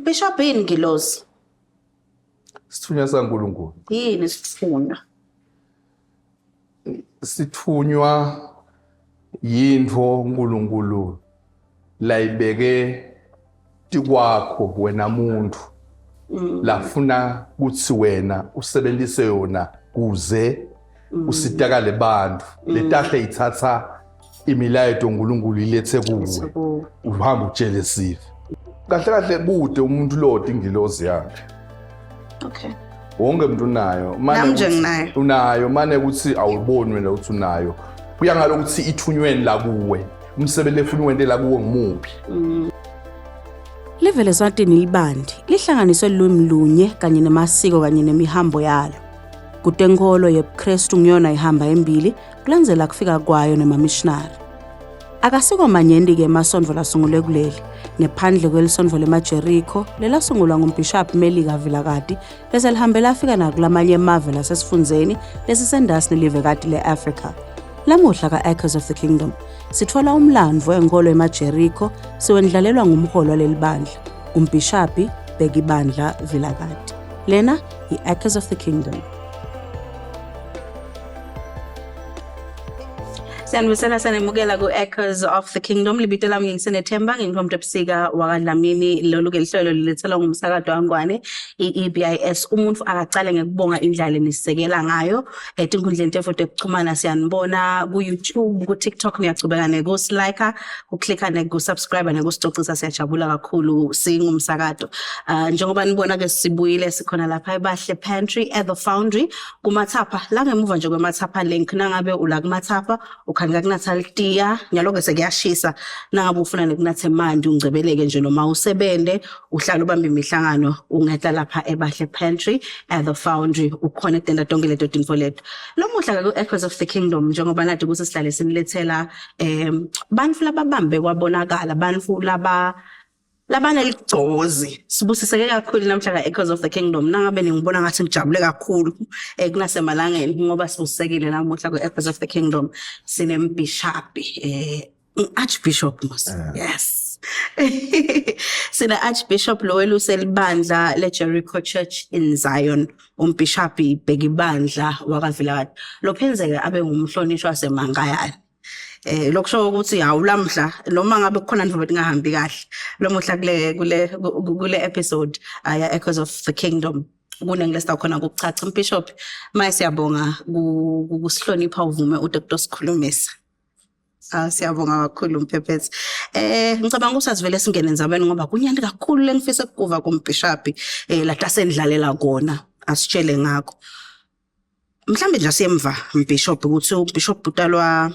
Bishop yini ngilozi? Sithunywa saNkulunkulu. Yini isithunywa? Sithunywa yintfo uNkulunkulu layibeke tikwakho wena muntu lafuna kutsi wena usebenzise yona kuze usitakale bantu letahle ithatha imilayeto uNkulunkulu ilethe kuwe uhamba utshele sive kahle kahle kude umuntu lodi ingilozi yakhe Okay. Wonke umuntu unayo. Mane Nami nje nginayo. Unayo mane ukuthi awuboni wena ukuthi unayo. Kuya ngalokuthi ithunyweni la kuwe. Umsebenzi efuna uwente la kuwe ngimuphi. Live leSwatini libandi, lihlanganiswe lulwimi lunye kanye nemasiko kanye nemihambo yalo. Kutenkholo yebuKhristu ngiyona ihamba embili kulandzela kufika kwayo nemamishinari. Akasiko manyenti-ke emasontfo lasungulwe kuleli, ngephandle kwelisontfo lemaJerikho lelasungulwa nguMbhishaphi Melika Vilakati bese lihambe lafika nakulamanye emave lasesifundzeni lesisendasi nelivekati le-Afrika. Lamuhla ka-Echoes of the Kingdom sitfola umlandvo wenkholo emaJerikho siwendlalelwa ngumholi waleli bandla, uMbhishaphi Bhekibandla Vilakati. Lena yi-Echoes of the Kingdom. Siyanibusela sanemukela ku-Echoes of the Kingdom. Libito lami ngingisenethemba nginguMntu Ebusika wakaDlamini. Lolu ke lihlelo lilethelwa ngumsakato wangwane i-EBIS. Umuntu akacale ngekubonga indlela lenisekela ngayo etinkundleni tetfu tekuchumana. Siyanibona ku-YouTube, ku-TikTok niyachubeka nekusilike, kuklika nekusubscribe nekusicocisa. Siyajabula kakhulu singumsakato. Uh, njengoba nibona ke sibuyile sikhona lapha eBahle Pantry at the Foundry kumathapha la ngemuva nje kwemathapha link nangabe ula kumathapha ukhanika kunatha litiya nyalo-ke sekuyashisa nangabe ufuna nekunatha emanti ungcebeleke nje noma usebente uhlala ubambe imihlangano ungehla lapha ebahle pantry at the foundry ukhona ekutenda tonke leto tintfo leto lomuhla-ke ku-echoes of the kingdom njengoba nadi ukuthi sihlale sinilethela um bantfu lababambe kwabonakala bantfu laba labaneligcozi sibusiseke kakhulu namhla ka-Echoes of the Kingdom nangabe ningibona ngathi ngijabule kakhulu eh, kunasemalangeni ngoba sibusisekile namuhla ku-Echoes of the Kingdom sinembhishabhi eh, archbishop mos eh. yes sina archbishop lo weluselibandla le-Jericho Church in Zion umbhishabhi Bhekibandla wakaVilakati lophenzeke abe ngumhlonishwa waseMankayane Eh lokusho ukuthi hawu lamhla noma ngabe kukhona ndvo betingahambi kahle lomuhla kule kule kule episode aya uh, Echoes of the Kingdom kuningi lesitawukhona kukuchacha umbishop maye siyabonga kusihlonipha uvume ude kutosikhulumisa Ah siyabonga kakhulu Mphephethe. Eh ngicabanga ukuthi asivele singene endzabeni ngoba kunyani kakhulu lengifisa ukukuva kumbishop eh la tasendlalela kona asitshele ngakho. Mhlambe nje asemva mbhishobhi ukuthi umbhishobhi utalwa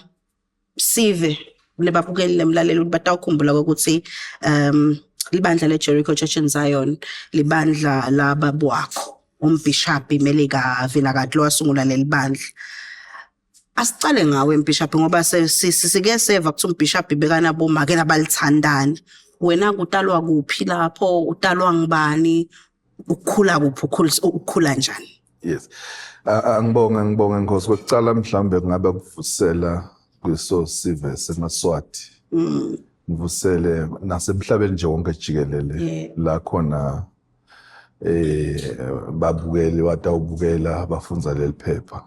sive lebabukeli lemlaleli ukuthi batawukhumbula ukuthi um libandla leJericho Church in Zion libandla lababwakho umbhishobhi Melika Vilakati lowasungula leli bandla. Asicale ngawe mbhishobhi ngoba sike seva ukuthi umbhishobhi bekanabomake labalithandana. Wena kutalwa kuphi lapho utalwa ngubani ukukhula kuphi ukukhula njani? Yes. Angibonge ngibonge Nkosi kwekucala mhlambe kungabe kuvusela kwiso sive semaSwati. Ngivusele nasemhlabeni nje wonke jikelele la khona eh babukeli batawubukela bafunza leli phepha.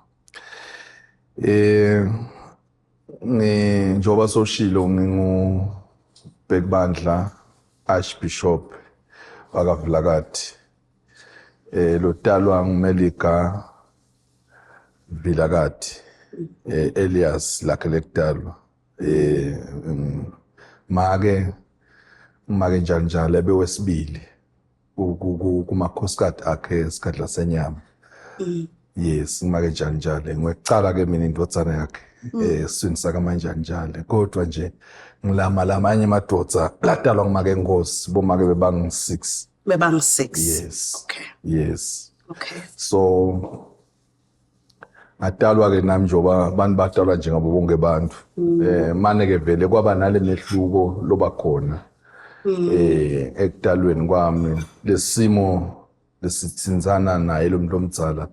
Eh ngi njengoba soshilo ngingu Bhekibandla Archbishop wakaVilakati eh lotalwa nguMelika Vilakati eh Elias lakhe lekudalwa eh make make njalo njalo ebe wesibili kumakhosikazi akhe esikhadla senyama mm. yes ngimake njalo njalo ngwekucala ke mina indodana yakhe mm. eh esiswini sakamanjanjalo kodwa nje ngilama lamanye amadoda ladalwa ngumake nkosi bomake bebangu 6 bebangu 6 yes okay yes okay so ngadalwa ke nami njengoba abantu badalwa njengabo bonke abantu mm. eh mane ke vele kwaba nale mehluko loba khona mm. eh ekudalweni kwami lesimo lesithinzana naye lo muntu omdzala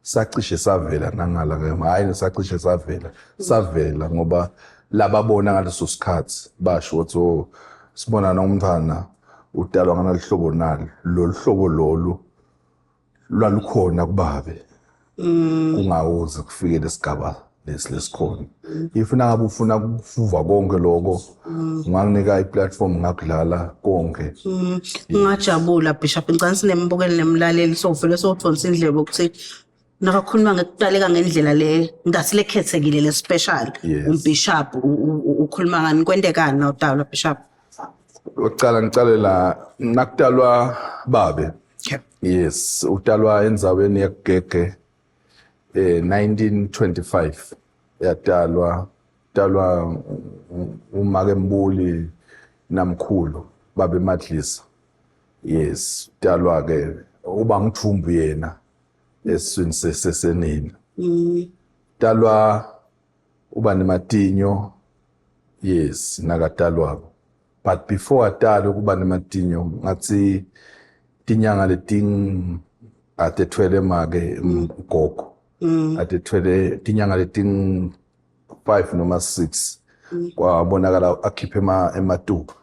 sacishe savela nangala ke hayi sacishe savela savela ngoba lababona ngaleso sikhathi basho ukuthi oh sibona nomntwana. Utalwa ngaloluhlobo nalo lolu hlobo lolu lwalukhona kubabe kungawuze kufike lesigaba lesi lesikhona. If nangabe ufuna ukufuva konke lokho, unganginika i-platform, ngakudlala konke. Ngingajabula, Bishop. Ngicela sinembukeli nemlaleli sovele sowuthonsa indlebe ukuthi nakakhuluma ngekutaleka ngendlela le ngathi lekhethekile, le special. Umbishop ukhuluma ngani? Kwentekani nawutalwa, Bishop? Okucala ngicale la nakutalwa babe. Yes, utalwa endzaweni yeGege 1925, yatalwa talwa umake Mbuli namkhulu babe Madlisa. Yes, utalwa ke uba ngithumbu yena esiswini sesenina. Talwa uba nematinyo, yes, nakatalwako, but before atalwe kuba nematinyo ngathi tinyanga leting atethwele make ugogo, atethwele tinyanga leting 5 noma 6, kwabonakala akhiphe ematuba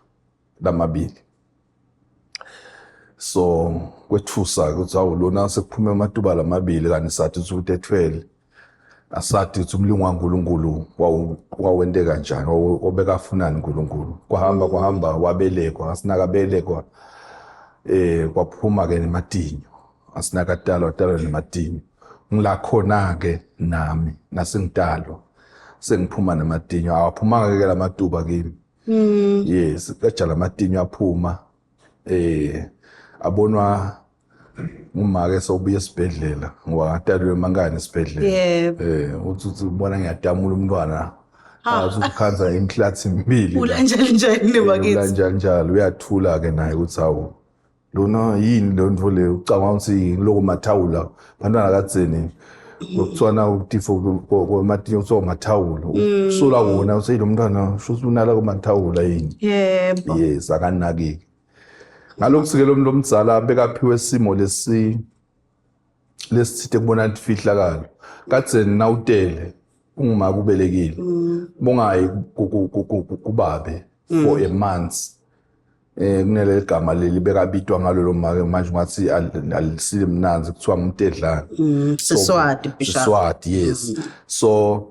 lamabili. So kwethusa ukuthi awu, lona sekuphuma ematuba lamabili, kanti sathi ukuthi utethwele, asathi ukuthi umlingo waNkulunkulu wawente kanjani, obekafunani uNkulunkulu. Kwahamba kwahamba, wabelekwa, asinakabelekwa kwaphuma ke nematinyo, asinakatalwa talwa nematinyo. Ngila khona ke nami nasengitalwa sengiphuma nematinyo, awaphumanga ke lamatuba kimi. Yes, kajala amatinyo aphuma, abonwa ngumake sewubuya esibhedlela, ngoba ngatalelwe emankani esibhedlela. Uthi ubona ngiyatamula umntwana, athi ukhanza imihlathi emibili la. Ulanjani njani bakithi? Ulanjani njalo, uyathula ke naye ukuthi hawu, lona yini lo nto le, ucabanga ukuthi loko mathawula bantwana kadzeni kuthiwana utifo kwamatinyo kuthiwa mathawula, usola wona useyilo mntwana, shuthi unala kumathawula yini. Yes, akanakeki ngalokhu ke lo muntu omdzala bekaphiwe isimo lesi lesithite kubona ifihlakalo kadzeni. Nawutele ungumaka ubelekile, bungayi kubabe for a month. Kunele gama leli bekabitwa ngalo lo make, manje ungathi alisile mnanzi, kuthiwa ngumtedlana. Siswati, Bishop. Siswati, yes. So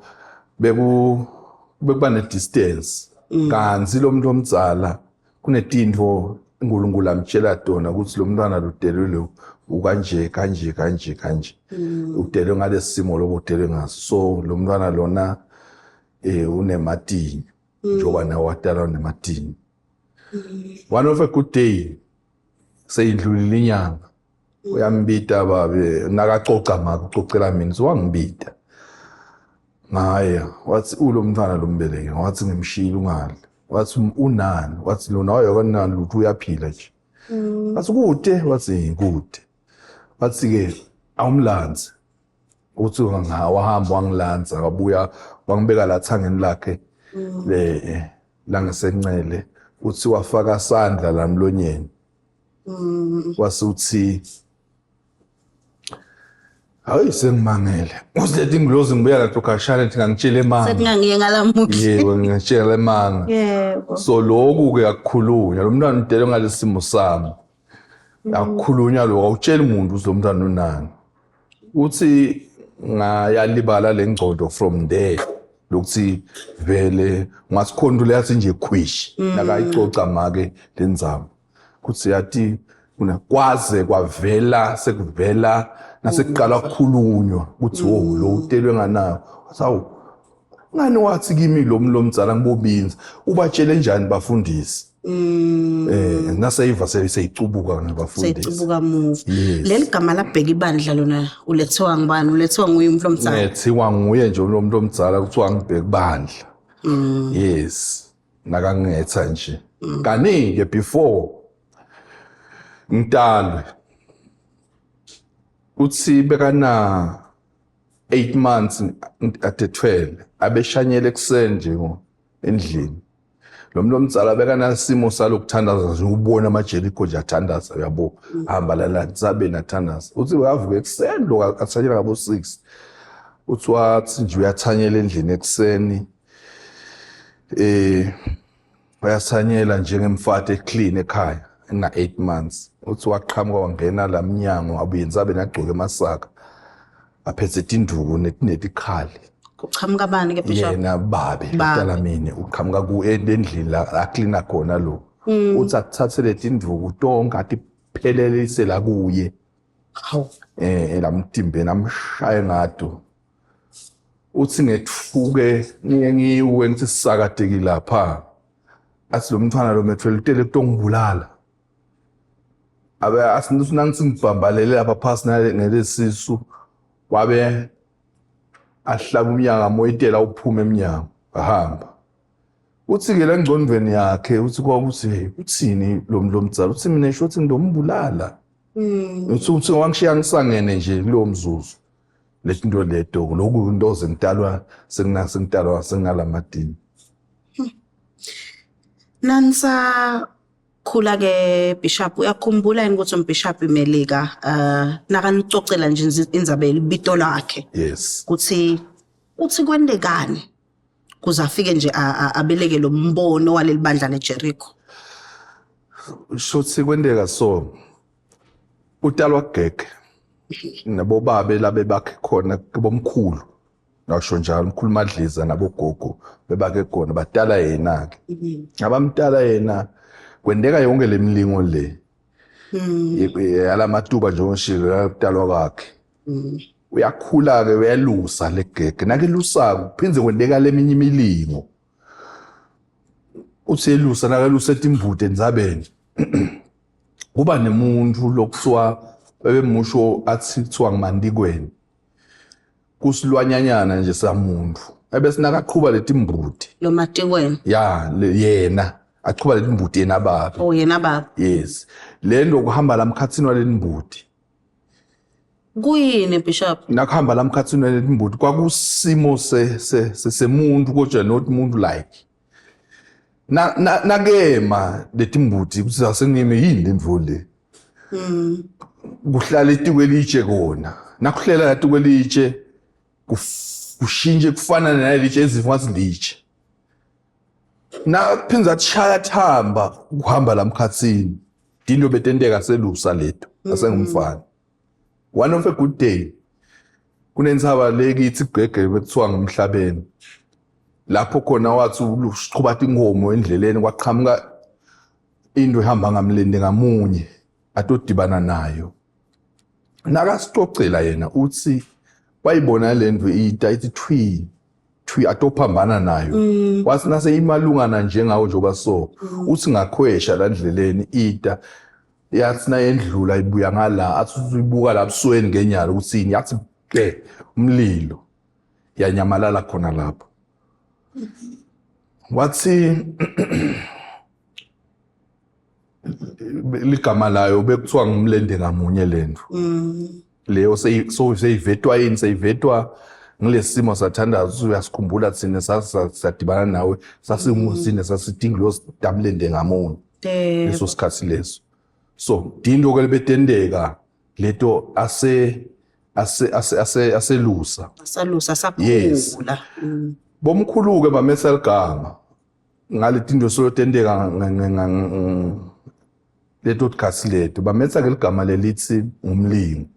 bekuba ne distance, kanti lo muntu omdzala kunetinto uNkulunkulu amtshela tona ukuthi lo mntwana lodelwe lo ukanje kanje kanje kanje, udelwe ngalesi simo lobo udelwe ngaso. So lo mntwana lona unematinyo njengoba nawe watalwa nematinyo. One of a good day, seyindlulile inyanga, uyambita babe, nakacoca maka ucocela mina, so wangibita ngaye, wathi ulo mntwana lombeleke, wathi ngimshiyile ungadli, wathi unani, wathi lona wayokanani lutho, uyaphila nje, wathi kude, wathi kude, wathi ke awumlanzi, uthi wahamba wangilanza, wabuya wangibeka la thangeni lakhe le langesencele, uthi wafaka sandla la mlonyeni, wasuthi hayi, sengimangele usilethe ingilozi, ngibuya lapho khashana, ngithi ngangitshela emanga. Sekungangiye ngalamuhla. Yebo, ngitshela emanga. So lokhu ke akukhulunywa, lo mntwana udele ngalesimo sami, akukhulunywa lokho, awutsheli umuntu ukuthi lo mntwana unani. Uthi ngayalibala le ngcondo from there lokuthi vele ngasikhona into leyathi nje khwishi nakayicoca make lenzamo kuthi yathi kuna kwaze kwavela sekuvela nasekuqala kukhulunywa ukuthi wo, lo utelwe nganawo, wathi ngani, wathi kimi lo muntu lomdzala ngibobinza, ubatshele njani bafundisi? Naseyiva seyicubuka nabafundisi. Seyicubuka muva. Yes. Leli gama labheka ibandla lona ulethiwa ngubani? Ulethiwa nguye umuntu omdzala? Ngethiwa nguye nje lo muntu omdzala, kuthiwa ngibheke ibandla. Yes, nakangetha nje kaningi before ngitalwe, uthi bekana 8 months atethwele, abeshanyele ekuseni nje endlini. Lo muntu omdzala bekanasimo salokuthandaza nje, ubona amajeriko nje athandaza, uyabo, hamba lala nsabeni athandaza. Uthi uyavuka ekuseni lo athanyela ngabo 6, uthi wathi nje uyathanyela endlini ekuseni, uyathanyela njengemfati eclean ekhaya. ngina 8 months. Uthi waqhamuka wangena la mnyango abuye entsabeni agcoke amasaka aphethe tinduku netikhali. Kuchamuka bani ke Bishop? Yena babe lotala mina uqhamuka ku endlini la aklina khona lo. Uthi athathe letinduku tonke atiphelelise la kuye. Hawu. Lamtimbeni amshaye ngato. Uthi ngethuke ngiye ngiwe ngithi sisakadeki lapha. Athi lo mntwana lo methwele utele kutongibulala. Abe athi nangithi ngibhambalele lapha phasi nalesisu wabe ahlaba umnyango amoyitela uphume emnyango ahamba. Uthi-ke la engcondweni yakhe uthi kwakuthi hey uthini lo lo mdzala uthi mina ngisho uthi ngizombulala. Uthi uthi wangishiya ngisangene nje kulowo mzuzu. Letinto leto lokhu into zengidalwa sengina sengidalwa sengalamadini. Nansa khula ke Bishop, uyakhumbula yini ukuthi uMbishop Melika nakanicocela nje indzaba yelibito lakhe? Yes. Kuthi uthi kwentekani kuze afike nje abeleke lo mbono waleli bandla leJericho? Shothi kwenteka so utalwa gege nabobabe labe bakhe khona kubomkhulu, ngasho njalo umkhulu Madliza nabogogo bebake khona batala yena ke. Abamtala yena kwendeka yonke lemilingo le yalamatuba nje ngishilo yakutalwa kwakhe. Uyakhula ke uyalusa legege, nakelusa kuphindze kwendeka leminye imilingo. Uthi elusa nakelusa etimbuti endzabeni kuba nemuntu lokuthiwa bebemusho athi kuthiwa ngimandikweni, kusilwanyanyana nje samuntu ebese nakaqhuba letimbuti lo Matikweni. Ya, yena aqhuba letimbuti yena baba. Oh, yena baba. Yes, le nto kuhamba la mkhathini walembuti. Kuyini Bishop? Nakuhamba la mkhathini walembuti kwakusimo se se semuntu kodwa not umuntu like na nakema letimbuti kuthi asengime yini lemvu le. Kuhlala itiko elitshe kona nakuhlela latiko elitshe kushintshe kufana nalelitshe ezifo ngathi litshe naphinza athishaya thamba kuhamba la mkhathini into betenteka selusa leto asengumfana. One of a good day kunentsaba lekithi igqegqe bekuthiwa ngumhlabeni lapho khona wathi uqhuba inkomo endleleni kwaqhamuka into ehamba ngamlende ngamunye atodibana nayo. Nakasicocela yena uthi wayibona lento ita ithi thwi thwi atophambana nayo. Wathi nase imalungana njengawo njengoba so uthi ngakhwesha la ndleleni ita yathi nayendlula ibuya ngala athi uyibuka la busweni ngenyalo ukuthi yini yathi ke umlilo yanyamalala khona lapho. Wathi ligama layo bekuthiwa ngumlende ngamunye lento leyo seyivetwa yini, seyivetwa ngilesimo sathandaza uyasikhumbula thina sadibana nawe sasingusine sasidinga damlende ngamunye leso sikhathi leso. So dinto ke lebetendeka leto ase ase ase ase aselusa asalusa sakhula. Bomkhulu ke bamesa ligama ngaletinto solotendeka leto tikhathi leto bametha ke ligama lelithi ngumlingo.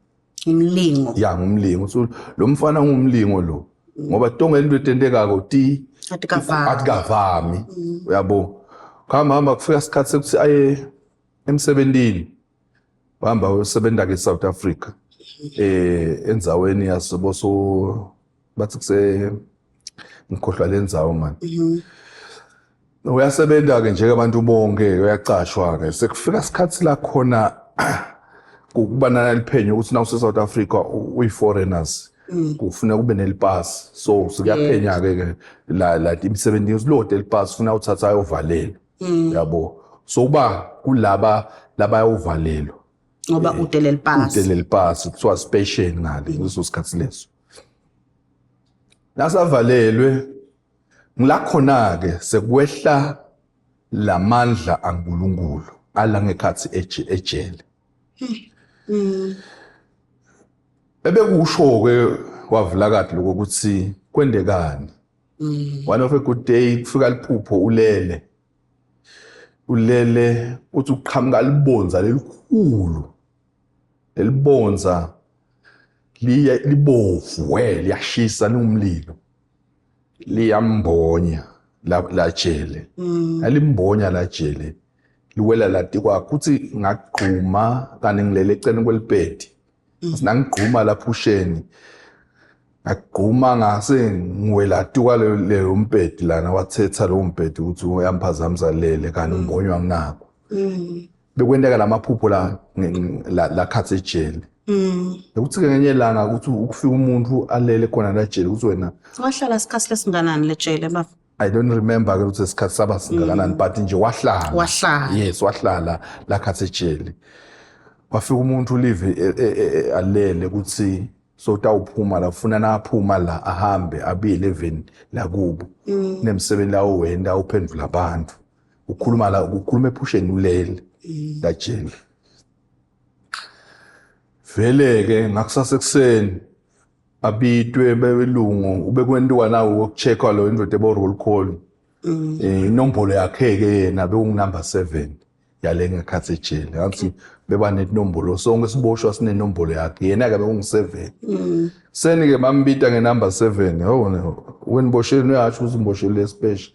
Umlingo. Ya, ngumlingo. So lo mfana ngumlingo lo ngoba tonke into etentekako ti atikavami atikavami uyabo. Khamba hamba kufika isikhathi sekuthi aye emsebentini, wahamba usebenza ke South Africa endzaweni yasoboso bathi kuse ngikhohlwa lendzawo man. Uyasebenza ke njengabantu bonke, uyacashwa ke sekufika isikhathi la khona kuba naliphenyo ukuthi na use South Africa uyi foreigners kufuneka ube nelipass. So sikuyaphenya ke ke la la imisebenzi usilode elipass ufuna uthatha ayovalelwa, yabo. So kuba kulaba labayovalelwa ngoba ude lelipass. Ude lelipass kuthiwa special ngale kuleso sikhathi leso nasavalelwe. Ngila khona ke sekwehla lamandla aNkulunkulu ala ngekhathi ejele. Ebekusho ke wavula kathi lokho ukuthi kwendekani. One of a good day kufika liphupho ulele. Ulele uthi uqhamuka libonza lelikhulu. Lelibonza liye libovu we liyashisa lingumlilo. Liyambonya la lajele. Alimbonya lajele. Liwela lati kwakho uthi ngagquma kanti ngilele eceleni kwelibhedi. Sinangigquma lapha usheni. Ngagquma ngase ngiwela tukwa leyo mbhedi lana wathetha lowo mbhedi ukuthi uyamphazamisa lele kanti umbonywa nginakho. Bekwenteka lamaphupho la la khathe ejele. Bekuthi ke ngenye ilanga ukuthi ukufika umuntu alele khona la jele ukuthi wena Wahlala isikhathi lesinganani lejele baba? I don't remember ke ukuthi isikhathi saba singakanani but nje wahlala. Wahlala. Yes, wahlala la khathe ejele. Wafika umuntu live alele ukuthi so utawuphuma la ufuna naphuma la ahambe abuyele eveni lakubo. Kunemsebenzi lawo wenda uphendula abantu. Ukhuluma la ukhuluma ephusheni ulele la jele. Vele ke ngakusasa ekuseni abitwe belungu ubekwentiwa nawo ukucheckwa lo indoda ebo roll call. Inombolo yakhe ke yena bekungu number 7 yale ngekhathi ejele. Ngathi beba nenombolo sonke siboshwa sinenombolo yakhe yena ke bekungu 7. Seni ke bambita nge number 7. Yawona wena boshele uyasho ukuthi umboshelele special.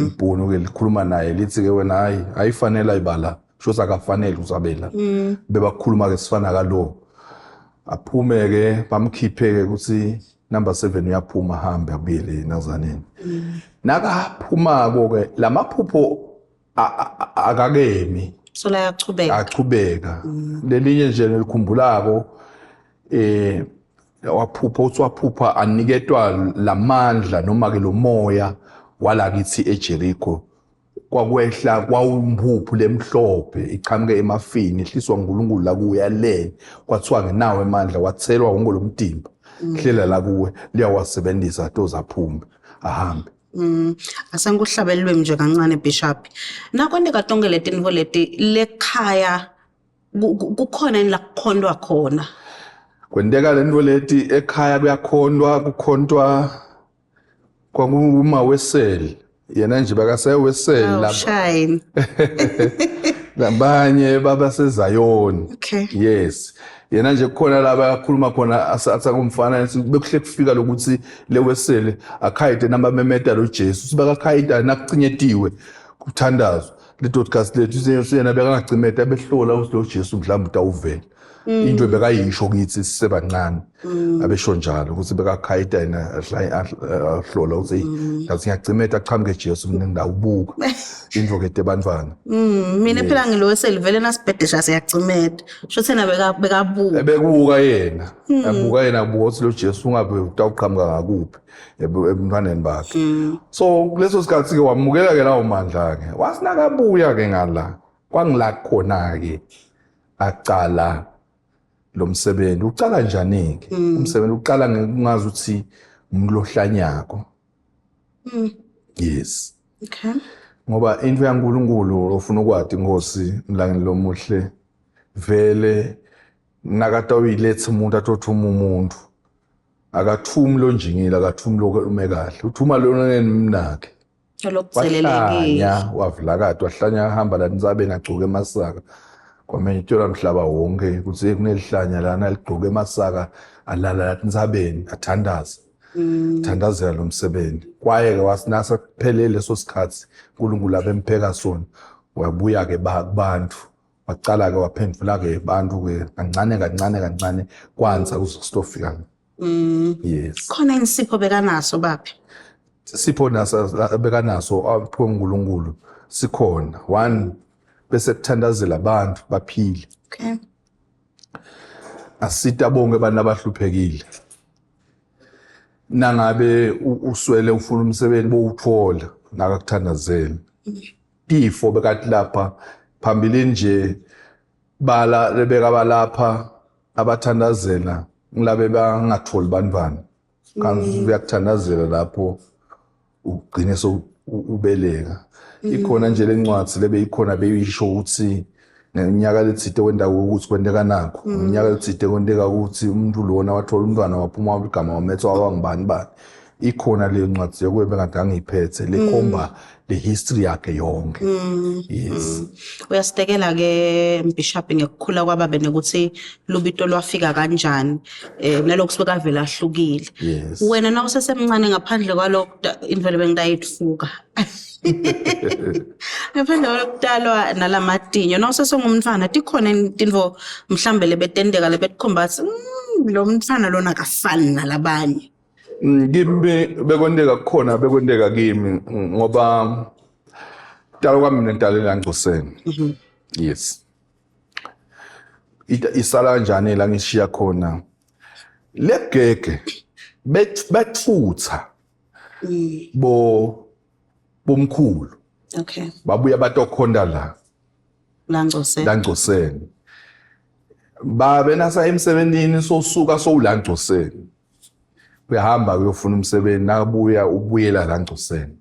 Ibhunu ke likhuluma naye lithi ke wena hayi ayifanele ayibala. Sho sakafanele usabela. Bebakhuluma ke sifana kalo. Aphume ke bamkhiphe ke ukuthi number 7 uyaphuma ahambe abuyele enazaneni. Nakaphuma ke lamaphupho akakemi. So la yachubeka. Achubeka. Lelinye nje lelikhumbulako waphupha uthi waphupha aniketwa lamandla noma ke lo moya walakithi eJericho. Kwakwehla kwawumphuphu lemhlophe iqhamuke emafini ihliswa uNkulunkulu la kuye alele kwathiwa ngenawo emandla wathelwa wonke lo mtimba hlela la kuwe liyawasebenzisa toza aphume ahambe. Asengikuhlabelwe nje kancane Bishop. Nakwenteka tonke letinto leti lekhaya kukhona yini la kukhondwa khona? Kwenteka lento leti ekhaya kuyakhondwa kukhontwa kwakuma wesel yena nje bakasewesel Oh, shine. labanye babasezayoni. Okay. Yes. Yena nje kukhona laba akhuluma khona asatha kumfana bekuhle kufika lokuthi lewesele akhayite nabamemeta lo Jesu sibakakhayita nakucinyetiwe kuthandazwa le podcast lethu yena bekangacimeta behlola ukuthi lo Jesu mhlawumbe utawuvela. Into bekayisho kithi sisebancane abesho njalo ukuthi bekakhayita yena ahlola ukuthi ngathi ngiyacimeta aqhamuke Jesu mina ngidawubuka into ke tebantwana. Mina phela ngiloweseli vele nasibhedesha siyacimeta. Sho thina bekabuka. Ebekubuka yena. Abuka yena abuka ukuthi lo Jesu ungabe utawuqhamuka ngakuphi ebuntwaneni bakhe. So kuleso sikhathi ke wamukela ke lawo mandla ke. Wasinakabuya ke ngala. Kwangila khona ke aqala lo msebenzi. Uqala njani ke? Umsebenzi uqala ngekungazi ukuthi umuntu lohlanyako. Yes. Okay. Ngoba into yaNkulunkulu ofuna ukwati inkosi mlangeni lomuhle vele nakatawuyiletha umuntu athothuma umuntu akathumi lonjingile akathumi lokume kahle uthuma lona nemnakhe Lokuthelelekile. wahlanya wavulakade wahlanya ahamba la entsabeni agcoke emasaka kwamenyethelwa mhlaba wonke ukuthi kunelihlanya lana ligcoke emasaka alala la entsabeni athandaza thandazela lo msebenzi kwaye ke wasinasa kuphelele leso sikhathi uNkulunkulu abempheka sona wabuya ke kubantu waqala ke waphendula ke abantu ke kancane kancane kancane kwanza kuze kusitofika. Yes. Khona insipho bekanaso baphi? Sipho naso bekanaso aphiwe uNkulunkulu sikhona. One bese kuthandazela abantu baphile. Okay. Asita bonke abantu abahluphekile. Nangabe uswele ufuna umsebenzi bowuthola nakakuthandazela. Tifo bekathi lapha phambilini nje bala lebeka balapha abathandazela ngilabe bangatholi bantwana. Kanti uyakuthandazela lapho ugcine so ubeleka. Ikhona nje lencwadi lebe ikhona beyisho ukuthi ngeminyaka letsite kwenda ukuthi kwenteka nakho. Ngeminyaka letsite kwenteka ukuthi umuntu lona wathola umntwana waphuma igama wametha waba ngubani bani. Ikhona leyo ncwadi yokube bengade angiyiphethe lekhomba le history yakhe yonke. Yes. Uyasitekela ke Bishop ngekukhula kwababe nekuthi lubito lwafika kanjani nalokhu suke avele ahlukile. Yes. Wena na usesemncane ngaphandle kwalokho indlela bengitayitfuka. Ngaphandle kwalokutalwa nalamatinyo na usesengumntfwana tikhona tintfo mhlambe lebetenteka lebetikhomba ukuthi lo mntfwana lona akafani nalabanye. Kimi bekwenteka kukhona bekwenteka kimi ngoba talo kwami mina ngidalela ngcoseni. Yes. Isala kanjani la ngishiya khona legege bethutha bo bomkhulu. Babuya batokhonta la. La ngcoseni. La ngcoseni. Babe nasa emsebenzini sosuka sowula ngcoseni. Uyahamba uyofuna umsebenzi nabuya ubuyela la ngcoseni.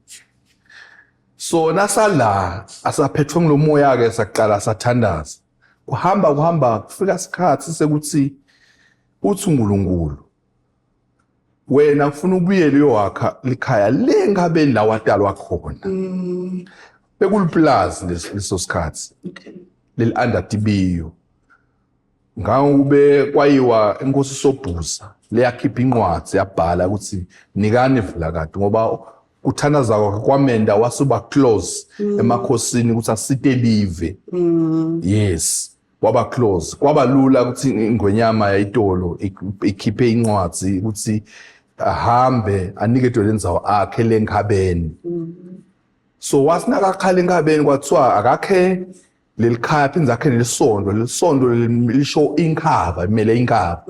So nasala asaphethwe ngulomoya ke saqala sathandaza. Kuhamba kuhamba kufika isikhathi sekuthi uthi uNkulunkulu wena ufuna ubuyele uyowakha likhaya le ngabe la watalwa khona. Bekuliplazi leso sikhathi. Leli under Tibiyo. Ngangube kwayiwa inkosi Sobhuza leyakhipha incwadi yabhala ukuthi nikani Vilakati ngoba kuthandaza kwakhe kwamenda wasuba close emakhosini ukuthi asite live. Yes. Waba close. Kwaba lula ukuthi ingwenyama yayitolo ikhiphe incwadi ukuthi ahambe aniketwe lendzawo akhe lenkhabeni. So wasinakakhala enkhabeni kwathiwa akakhe lelikhaya phinde akhe nelisondo, lelisondo lisho inkhaba, imele inkhaba.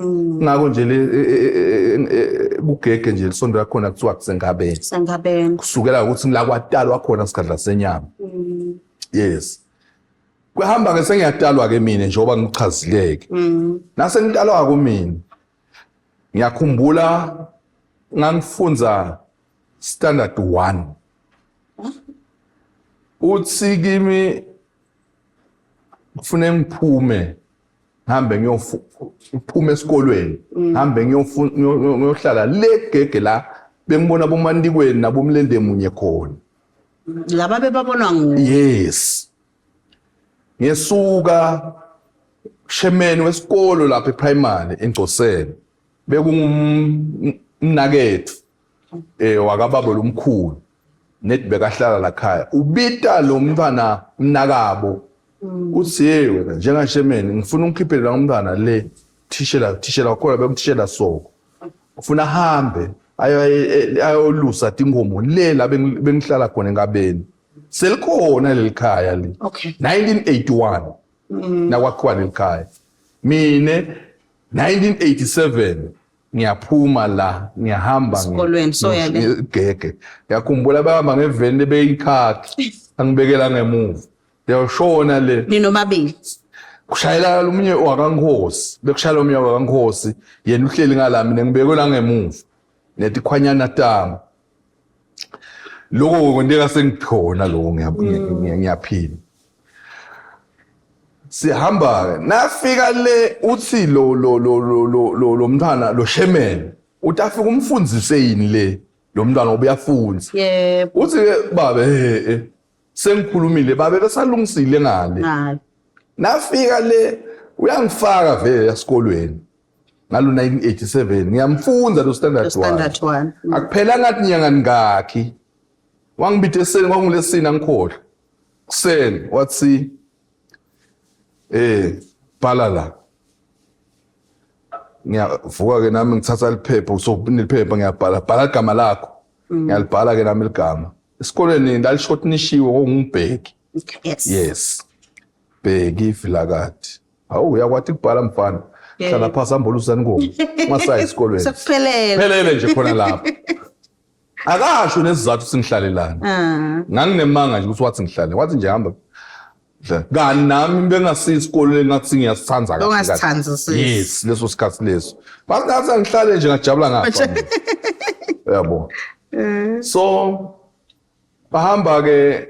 Ngakho nje le kugege nje lisondo lakhona kuthiwa kusenkhabeni. Kusenkhabeni. Kusukela ukuthi la kwatalwa khona sigadla senyama. Yes. Kuhamba ke sengiyatalwa ke mina njengoba ngichazileke. Nase ngitalwa kumina ngiyakhumbula ngangifunza standard 1. Uthi kimi kufanele ngiphume ngihambe ngiyophume esikolweni ngihambe ngiyohlala le gege la bengibona bomandikweni nabomlende munye khona. Laba bebabonwa nguwe. Yes. Ngesuka shemeni wesikolo lapha eprimary eNgcoseni bekungumnakethu wakababa lomkhulu nedi bekahlala la khaya ubita lo mntwana mnakabo uthi hey wena njengashemeni ngifuna ungikhiphele la mntwana le thishela thishela wakhona bekuthishela soko ufuna ahambe ayolusa tinkomo le la bengihlala khona enkabeni selikhona leli khaya le. 1981 nakwakhiwa leli khaya. Mine 1987 ngiyaphuma la ngiyahamba Esikolweni, soya le. Gege. Ngiyakhumbula bahamba ngeveni lebeyikhakhi angibekela ngemuva. Ndiyoshona le. Ninomabili. Kushayela lomunye wakaNkosi, bekushayela omunye wakaNkosi, yena uhleli ngala mina ngibekwe la ngemuva. Netikhwanyana tami. Lokho kwenteka sengikhona lokho ngiyaphila. Sihamba ke nafika le uthi lo lo lo lo lo lo lo mntwana lo shemene uthi afika umfundzise yini le lo mntwana ngoba uyafunza. Yebo. Uthi ke babe sengikhulumile babe besalungisile ngale. Ngale. Nafika le uyangifaka vele esikolweni. Ngalo 1987 ngiyamfunza lo standard 1. Standard 1. Akuphela ngathi nyanga ngakhi. Wangibithe eseni kwangulesini angikhohlwa. Kuseni wathi bhala la. Ngiyavuka ke nami ngithatha liphepha so neliphepha ngiyabhala bhala igama lakho. Ngiyalibhala ke nami igama. Esikoleni ndalishotnishiwe ngongubheki. Yes. Yes. Bheki Vilakati. Hawu uyakwati ukubhala mfana. Hlala phansi ambolusani nkomo. Ungasayi esikolweni. Sekuphelele. Phelele nje khona lapho. Akasho nesizathu singihlalelana. Nganginemanga nje ukuthi wathi ngihlale. Wathi nje hamba. Kanti nami bengasiyi esikolweni ngathi ngiyasithanda kahle. Ungasithandi sisi. Yes, leso sikhathi leso. Bathi ngathi angihlale nje ngajabula ngapha. Uyabo. So bahamba ke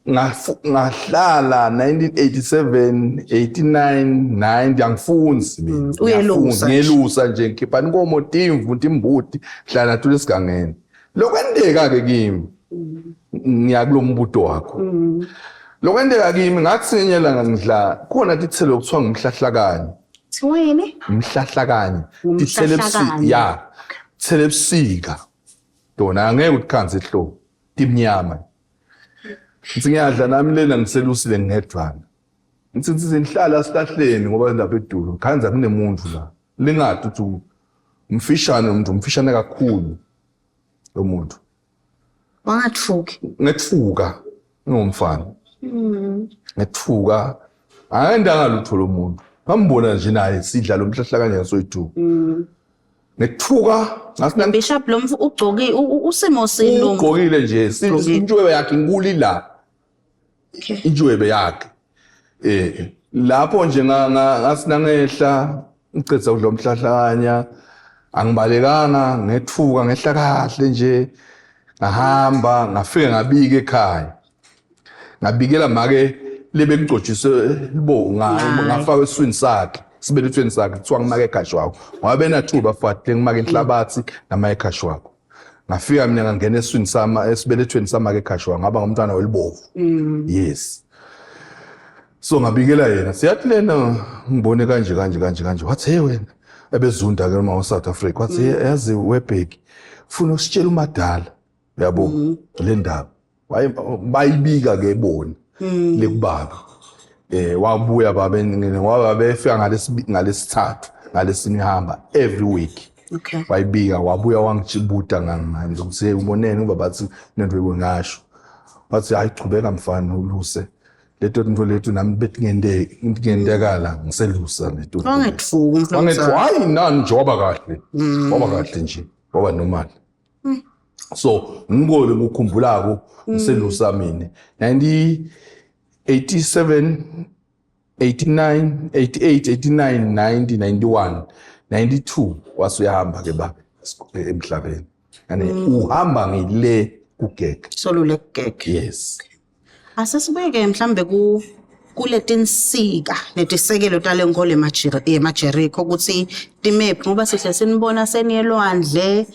ngahlala 1987 89 90 angifunzi mina. Uyelusa nje. Ngiyelusa nje ngikhipha inkomo timvu timbuti hlala nathula esigangeni. Lokwenteka ke kimi, ngiya kulombuto wakho. Lokwenteka kimi, ngathi ngenye ilanga ngidla khona tithelo kuthiwa ngumhlahlakanye. Kuthiwa yini? Umhlahlakanye. Tithelo ebusika. Ngumhlahlakanye. Ya. Tithelo ebusika. Tona angeke utikhanze ehlobo. Timnyama. Ngithi ngiyadla nami lena ngiselusile ngedvana. Ngithi ngithi ngihlala esihlahleni ngoba lapha edulo khanza kunemuntu la. Lingadi uthi umfishane umuntu, umfishane kakhulu lo muntu. Wangathuki. Ngethuka ngingumfana. Ngethuka angendanga lutho lo muntu. Ngambona nje naye sidla lo mhlahlakanye soyithu. Ngethuka ngathi Bishop lo mfo ugcoki usimo sini lo mfo? Ugqokile nje, intshwebe yakhe inkulu la. Intshwebe yakhe. Lapho nje ngathi nangehla ngicetha udla umhlahlakanya, angibalekanga, ngethuka ngehla kahle nje, ngahamba ngafike ngabika ekhaya. Ngabikela make lebe ngigcotshise libo ngafaka eswini sakhe, sibelethweni sakhe, kuthiwa ngimake ekhashwako. Ngoba benathuba bafati lengimake inhlabathi nama ekhashwako. Ngafika mina ngangena eswini sama esibelethweni samake ekhashwako, ngaba ngumntwana welibovu. Yes. So ngabikela yena, siyathi lena ngibone kanje kanje kanje kanje. Wathi hey wena, ebezunda ke uma South Africa. Wathi yazi webheki, ufuna usitshela umadala. Yabo le ndaba. Bayibika ke bona lekubaba. Wabuya baba ngoba befika ngalesithathu, ngalesine ihamba every week. Wayibika wabuya wangijibuta ngami ukuthi hey ubonene ngoba bathi nento ngasho. Wathi hayi chubeka mfana uluse. Leto nto lethu nami betingende ngendekala ngiselusa leto. Wangethuka umfana. Wangethuka, hayi nani nje waba kahle. Waba kahle nje, waba normal. So ngikole ngikukhumbulako ngiselusa mina. 1987, 89, 88, 89, 90, 91, 92 wasuyahamba ke baba emhlabeni. Yani uhamba ngile kugege. Solule kugege. Yes. Asesibeke mhlambe ku kuletinsika netisekelo tale nkolo emaJeriko ukuthi timephi, ngoba sihle sinibona seniyelwandle,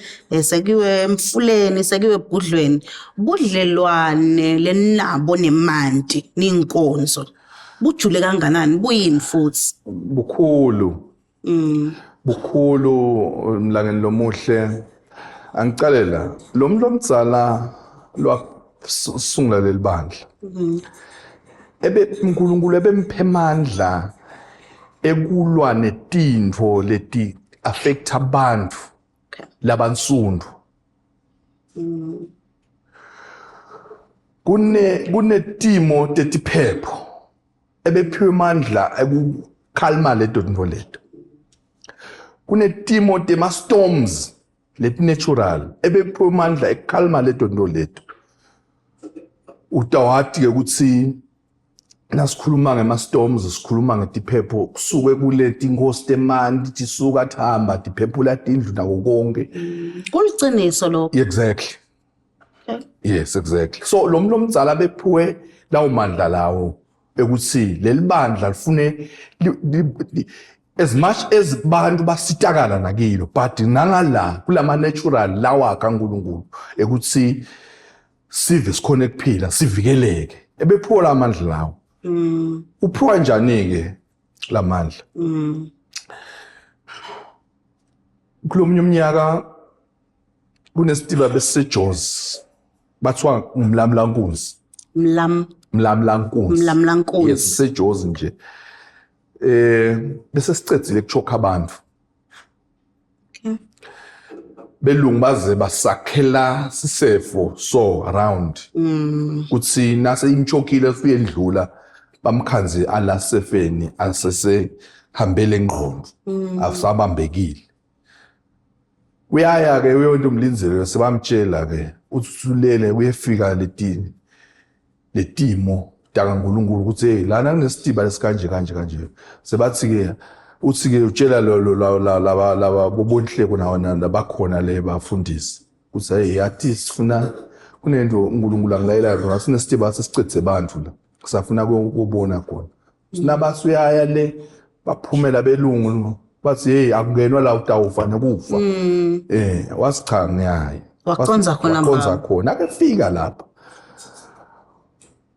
sekuyiwe emfuleni, sekuyiwe ebhudlweni. Budlelwane lenabo nemanti ninkonzo bujule kanganani, buyini futhi? Bukhulu. Bukhulu mlangeni lomuhle. Angicalela lo muntu omdzala lwasungula leli bandla. Ebe uNkulunkulu ebemphe amandla ekulwa netintfo leti affect abantu labansundu. Kunetimo tetiphepho ebephiwe amandla ekukhalima leto tintfo leto. Kunetimo tema storms leti natural ebephiwe amandla ekukhalima leto tintfo leto. Utawati ke ukuthi nasikhuluma ngema storms sikhuluma ngetiphepho kusuke kuleti inkosi temanti tisuka thamba tiphephula tindlu nako konke. Kuliciniso lokho. Exactly. Yes, exactly. So lo muntu omdzala bephiwe lawo mandla lawo ekuthi leli bandla lifune as much as bantu basitakala nakilo, but nangala kulama natural lawa kaNkuluNkulu ekuthi sive sikhona ekuphila sivikeleke, ebephiwa lamandla lawo. Uphiwa njani ke lamandla? Kulomunye umnyaka kunesitiba besiseJozi, bathiwa ngumlamlankunzi. Mlam. Mlamlankunzi. Mlamlankunzi. Yes, seJozi nje. Bese sicedzile kuchoka abantu. Belungu baze basakhela sisefo so around. Kuthi nase imchokile fike endlula bamkhanze ala sefeni asese hambele ingqondo. Asabambekile. Uyaya ke uyonto umlindzelo sebamtshela ke uthulele uyefika letini letimo takaNkulunkulu ukuthi hey lana kunesitiba lesikanje kanje kanje. Sebathi ke uthi ke utshela lo lo laba laba bobonhleko nawo labakhona le bafundisi ukuthi hey yathi sifuna kunento uNkulunkulu angilayela yona, sinesitiba sesicedze abantu la safuna ukubona khona. Sinabasi uyaya le baphumela belungu bathi hey akungenwa la utawufa nokufa. Wasicha ngiyaye. Wacondza khona Wacondza khona akefika lapha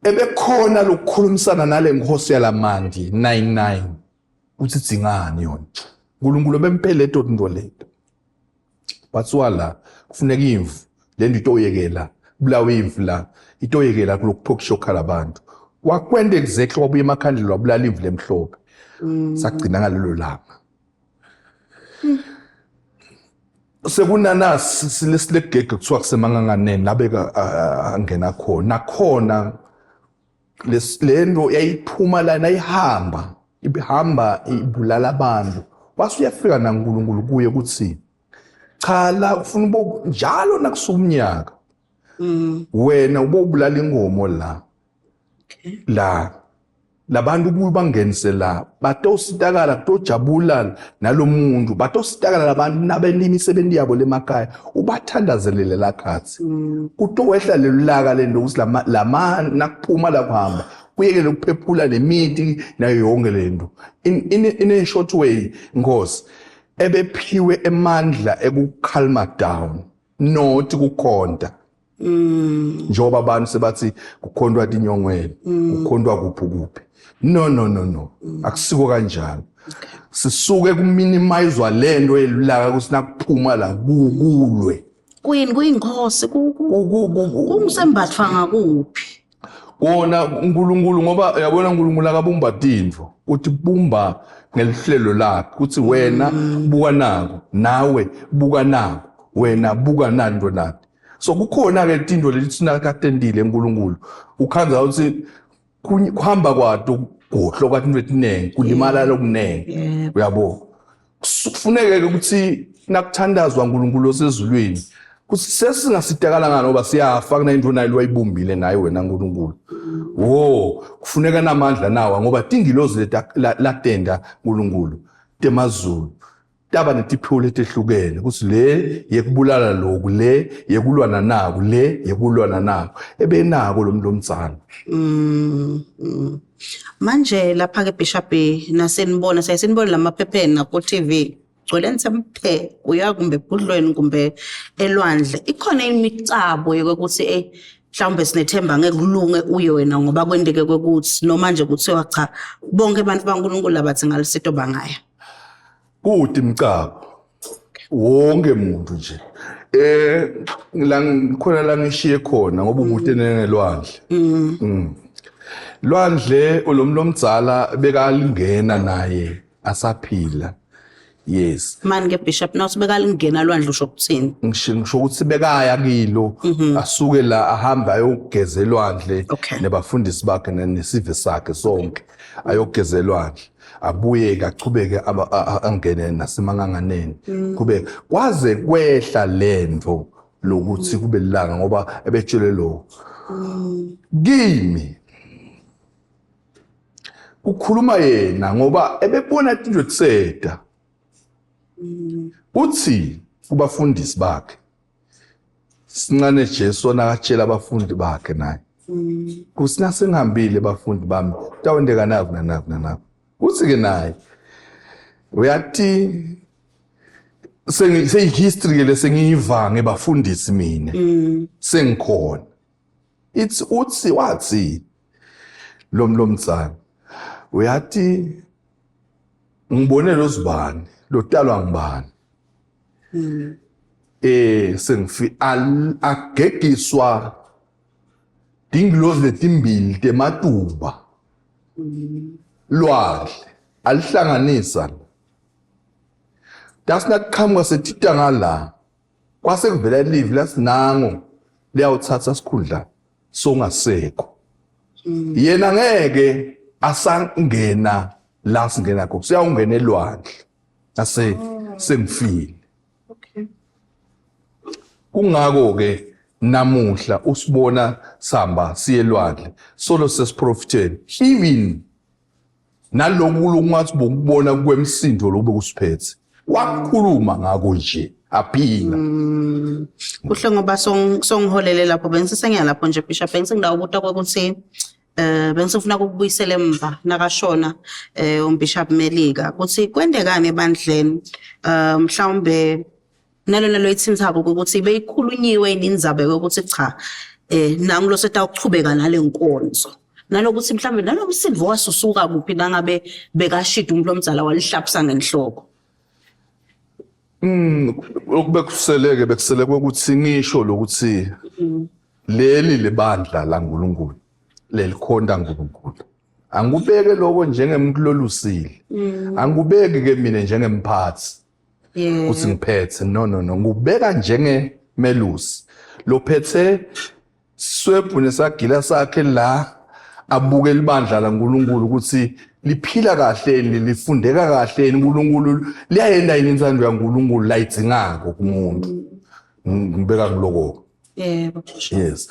ebekhona lokukhulumisana nale nkosi yalamandi 99 uthi dzingani yona uNkulunkulu bemphele leto tinto leto bathiwa la kufuneka imvu le nto itoyekela kubulawa imvu la itoyekela kulokuphokusho abantu wakwenda exactly wabuya emakhandlela wabulala imvu lemhlophe sagcina ngalelo langa sekunanasi silesigege kuthiwa kusemanganganeni labeka angena khona nakhona lento yayiphuma lana ihamba ibihamba ibulala abantu wase uyafika naNkulunkulu kuye ukuthi cha la ufuna ubo njalo nakusuka umnyaka wena ubobulala inkomo la la labantu kuye bangenise la batositakala kutojabula nalomuntu batositakala labantu nabelima imisebenzi yabo lemakhaya ubathandazelele lakhathi kutowehla lelulaka lento ukuthi lama lama nakuphuma la kuhamba kuyekele ukuphephula lemithi nayo yonke lento in a short way nkosi ebephiwe emandla ekukhalma down not kukhonta njengoba abantu sebathi kukhontwa tinyongwele kukhontwa kuphi kuphi no no no no akusiko kanjalo sisuke kuminimizwa lento yelulaka ukuthi nakuphuma la kulwe Kuyini kuyinkosi ku- ku- kungusembathwa ngakuphi? Kona uNkulunkulu ngoba uyabona uNkulunkulu akabumba tintfo uthi bumba ngelihlelo lakhe kuthi wena buka nako nawe buka nako wena buka nanto nati so kukhona ke tinto leti thina katendile uNkulunkulu ukhandza ukuthi kuhamba kwato kugohlo kwatinto etiningi kulimala lokuningi uyabo kufuneke ke ukuthi nakuthandazwa uNkulunkulu osezulwini kuthi sesingasitakala ngani ngoba siyafa kunayinto nayo wayibumbile naye wena uNkulunkulu wo kufuneka namandla nawa ngoba tingilozi latenda uNkulunkulu temazulu taba netiphiwo letehlukene ukuthi le yekubulala lokhu le yekulwana naku le yekulwana naku ebenako lo muntu omdzala Manje lapha ke Bishop nasenibona sayisenibona lamaphepheni naku TV gcwele nsemthe uya kumbe ebhudlweni kumbe elwandle ikhona imicabo yokuthi eh mhlawumbe sinethemba ngeke kulunge uye wena ngoba kwendeke kwekuthi noma nje kuthiwa cha bonke abantu baNkulunkulu abathi ngalisito bangaya Kude imicabo wonke umuntu nje eh la ngikhona la ngishiye khona ngoba umude nengelwandle lwandle olomlo omdzala bekalingena naye asaphila yes Mani ke Bishop nawuthi bekalingena lwandle usho ukuthini? Ngisho ukuthi bekaya kilo asuke la ahambe ayogeza elwandle nebafundisi bakhe nesive sakhe sonke ayogeza elwandle abuye kachubeke angene nasemanganganeni kube kwaze kwehla lento lokuthi kube lilanga ngoba ebetshelwe lokho kimi kukhuluma yena ngoba ebebona tinto tseda uthi kubafundisi bakhe sincane Jesu nakatshela abafundi bakhe naye kusina sengihambile bafundi bami tawendeka naku nanaku nanaku uthi ke naye uyathi seyihistory ke lesengiyivange bafundisi mina sengikhona it's uthi wathi lo mlomtsana uyathi ngibone lo zibani lotalwa ngibani eh sengifi agegiswa dingilozi letimbili tematuba lwandle alihlanganisa tasinakuqhamuka sethita ngala kwase kuvela livi lasinango liyawuthatha sikhundla songasekho yena ngeke asangena la singena khona siyawungena elwandle ase sengifile Okay. Kungako ke namuhla usibona samba siye elwandle solo sesiprofitheni even naloku lokungathi bokubona kwemsindo lokube kusiphethe wakhuluma ngako nje aphila Kuhle ngoba songiholele lapho bengisesengiya lapho nje Bishop bengisengidawo ubuta kwekuthi eh bengisifuna ukubuyisela emva nakashona eh umbishop Melika ukuthi kwendekani ebandleni eh mhlawumbe Nalona loyithinthako ukuthi beyikhulunyiwe yini indzaba yokuthi cha nangu lo setawuchubeka nale nkonzo. Nalokuthi mhlawumbe nalomsindvo wasusuka kuphi nangabe bekashida umuntu lomdzala walihlapisa ngenhloko. Okubekuseleke bekusele ukuthi ngisho lokuthi leli libandla laNkulunkulu lelikhonta uNkulunkulu. Angikubeke lokho njengemuntu lolusile. Angikubeki ke mina njengemphathi. Ukuthi ngiphethe no no no ngikubeka njenge melusi lophethe swebhu nesagila sakhe la abuke libandla laNkulunkulu ukuthi liphila kahle lifundeka kahle uNkulunkulu liyayenda yini intsando yaNkulunkulu layidzingako kumuntu. Ngibeka ngiloko. Yebo. Yes.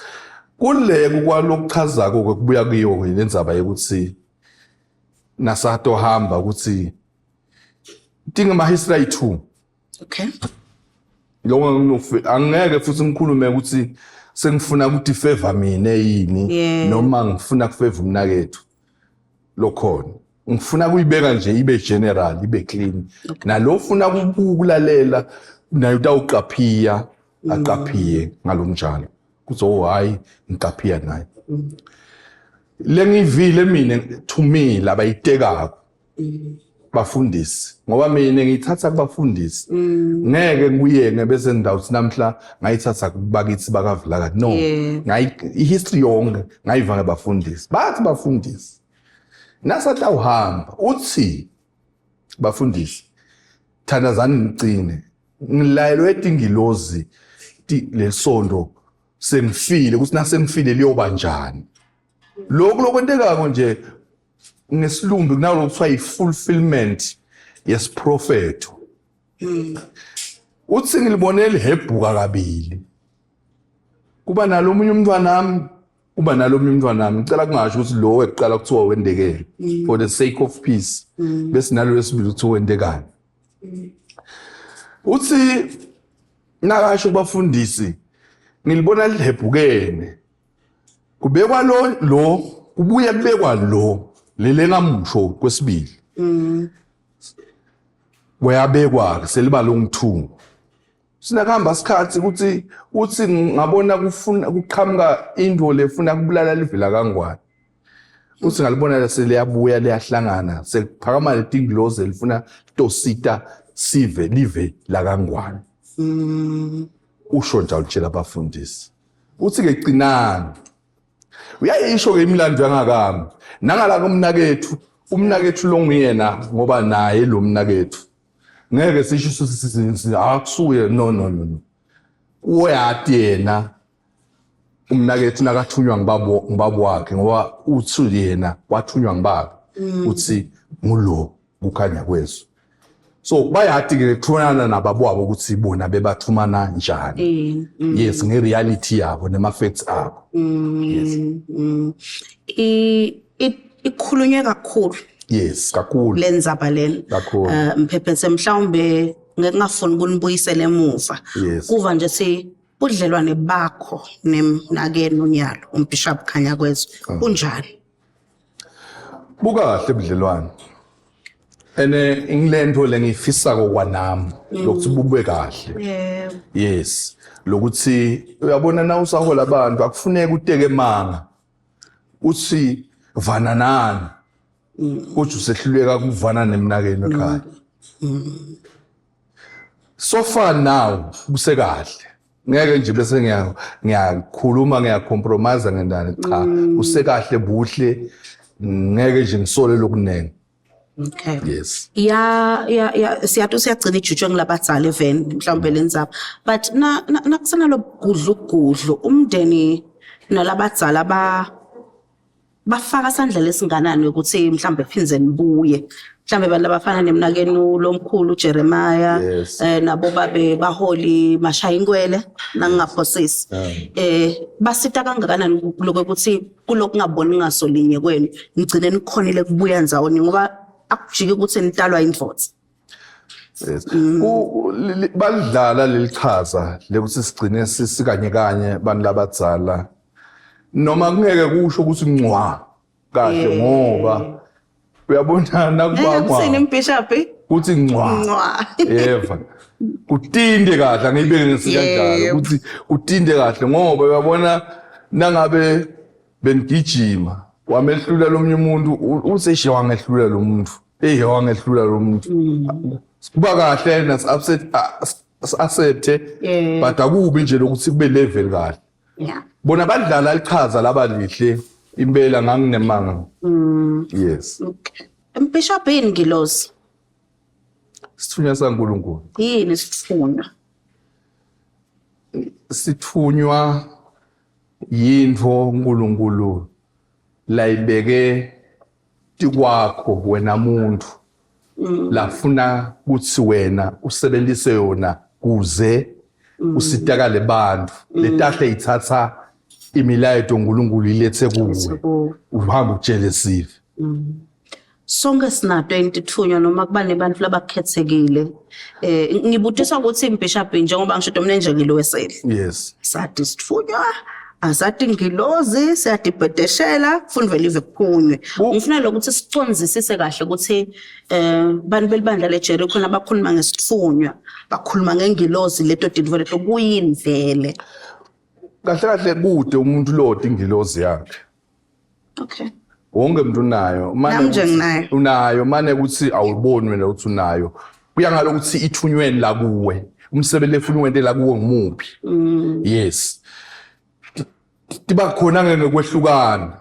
Kule kwalokuchazako ke kubuya kuyo lendzaba yokuthi nasatohamba ukuthi tingama history 2. Okay. Lokho nginofe angeke futhi ngikhulume ukuthi sengifuna ukuthi favor mina yini noma ngifuna kufavor umnakethu lokhona. Ngifuna kuyibeka nje ibe general ibe clean. Nalo ufuna ukulalela naye utawuqaphiya aqaphiye ngalomjalo. Kuthi oh hayi ngiqaphiya naye. Lengivile mina to me labayitekako bafundisi ngoba mina ngiyithatha kubafundisi ngeke ngikuyenge bese ngidawuthi namhla ngayithatha kubakithi bakaVilakazi no ngayi history yonke ngayiva ngebafundisi bathi bafundisi nasathi awuhamba uthi bafundisi thandazani ngicine ngilayelwe etingilozi lesondo sengifile ukuthi nasengifile liyoba njani lokhu lokwentekako nje ngesilumbi kunalokhu kuthiwa yi-fulfillment yesiprofetho. Uthi ngilibone lihebhuka kabili. Kuba nalomunye umntwanami, kuba nalomunye umntwanami. Ngicela kungasho ukuthi lo wekuqala kuthiwa wendekele for the sake of peace. Bese nalo wesibili kuthiwa wendekani. Uthi nakasho kubafundisi ngilibona lihebhukene. Kubekwa lo lo kubuye kubekwa lo lele ngamusho kwesibili. Kuyabekwa seliba longithungo. Sinakuhamba isikhathi ukuthi uthi ngabona kufuna kuqhamuka into lefuna kubulala livela kangwane. Uthi ngalibona seliyabuya liyahlangana sekuphakama letingilozi elifuna tosita sive live lakangwane. Usho njalo utshela abafundisi. Uthi ke qinani. Uyayisho ke imilando yangakami. Nangala kumnakethu, umnakethu lo nguyena ngoba naye lo mnakethu. Ngeke sisho sithi akusuye no no no no. Uyati yena umnakethu nakathunywa ngibabo ngibabo wakhe ngoba uthi yena wathunywa ngibaba. Uthi ngulo kukhanya kwezwe. So bayati ke kuthunana nababo wabo ukuthi bona bebathumana njani. Yes, nge-reality yabo nema-facts abo. Yes. Ikhulunywe kakhulu. Yes, kakhulu. Lenzaba lena. Kakhulu. Mphephethe mhlawumbe ngeke ngafuni ukunibuyisela emuva. Yes. Kuva nje si budlelwane bakho nemnakenu unyalo umbishop Khanyakwezwe kunjani? Bukahle budlelwane. Ene ingilento lengifisako kwanami lokuthi bube kahle. Yebo. Yes. Lokuthi uyabona na usahola abantu akufuneki uteke manga. Uthi vana nani. Uthi usehluleka kuvana nemnakenu ekhaya. So far now kusekahle. Ngeke nje bese ngiyakhuluma ngiyacompromise ngendani cha usekahle buhle ngeke nje ngisole lokunengi. Okay. Yes. Ya ya ya siyathi siyagcina ijutshwe ngilabadzala even mhlawumbe lenzaba but na nakusena lobugudlu gudlu umndeni nalabadzala ba bafaka sandla lesinganani ukuthi mhlawumbe phindze nibuye mhlawumbe abantu abafana nemnakenu lomkhulu Jeremiah Yes. nabo babe baholi mashaya inkwele nangingaphosisi basita kangakanani lokho ukuthi kulokungaboni ngaso linye kwenu nigcine nikhonile kubuya ndzawonye ngoba akujiki ukuthi nitalwa indvodza. Yes. Balidlala leli chaza lekuthi sigcine sisikanye kanye abantu labadzala noma kungeke kusho ukuthi ncwa kahle ngoba uyabona nakubangwa Kusini mbishop? Kuthi ncwa. Ncwa. Yeva. Kutinde kahle angiyibeke ngesikanjalo ukuthi kutinde kahle ngoba uyabona nangabe benigijima wamehlula lomunye umuntu useshe wangehlula lo muntu. Hey wangehlula lo muntu. Kuba kahle nas upset accept but akubi nje lokuthi kube level kahle. Yeah. Bona badlala lichaza laba lihle impela nganginemanga. Yes. Okay. Bishop yini ngilozi? Sithunywa saNkulunkulu. Yini isithunywa? Sithunywa yintfo uNkulunkulu layibeke tikwakho wena muntu lafuna kutsi wena usebenzise yona kuze usitakale bantu letahle ithatha imilayeto uNkulunkulu ilethe kuwe uhamba utshele sive. Sonke sinato intithunywa noma kuba nebantu labakhethekile. Ngibutisa ukuthi Bishop njengoba ngisho mina nje ngilowesele. Yes. Sathi sithunywa asathi ngilozi siyadibhedeshela kufuna vele ive kuphunywe. Ngifuna lokuthi sicondzisise kahle ukuthi bantu belibandla leJericho nabakhuluma ngesithunywa bakhuluma ngengilozi leto tintfo leto kuyini vele. Kahle kahle kude umuntu lodi ingilozi yakhe. Okay. Wonke umuntu unayo. Mane nje nginayo. Unayo mane ukuthi awuboni wena ukuthi unayo. Kuya ngalokuthi ithunyweni la kuwe. Umsebenzi efuna uwente la kuwe ngumuphi. Yes. Tiba khona ngeke kwehlukana.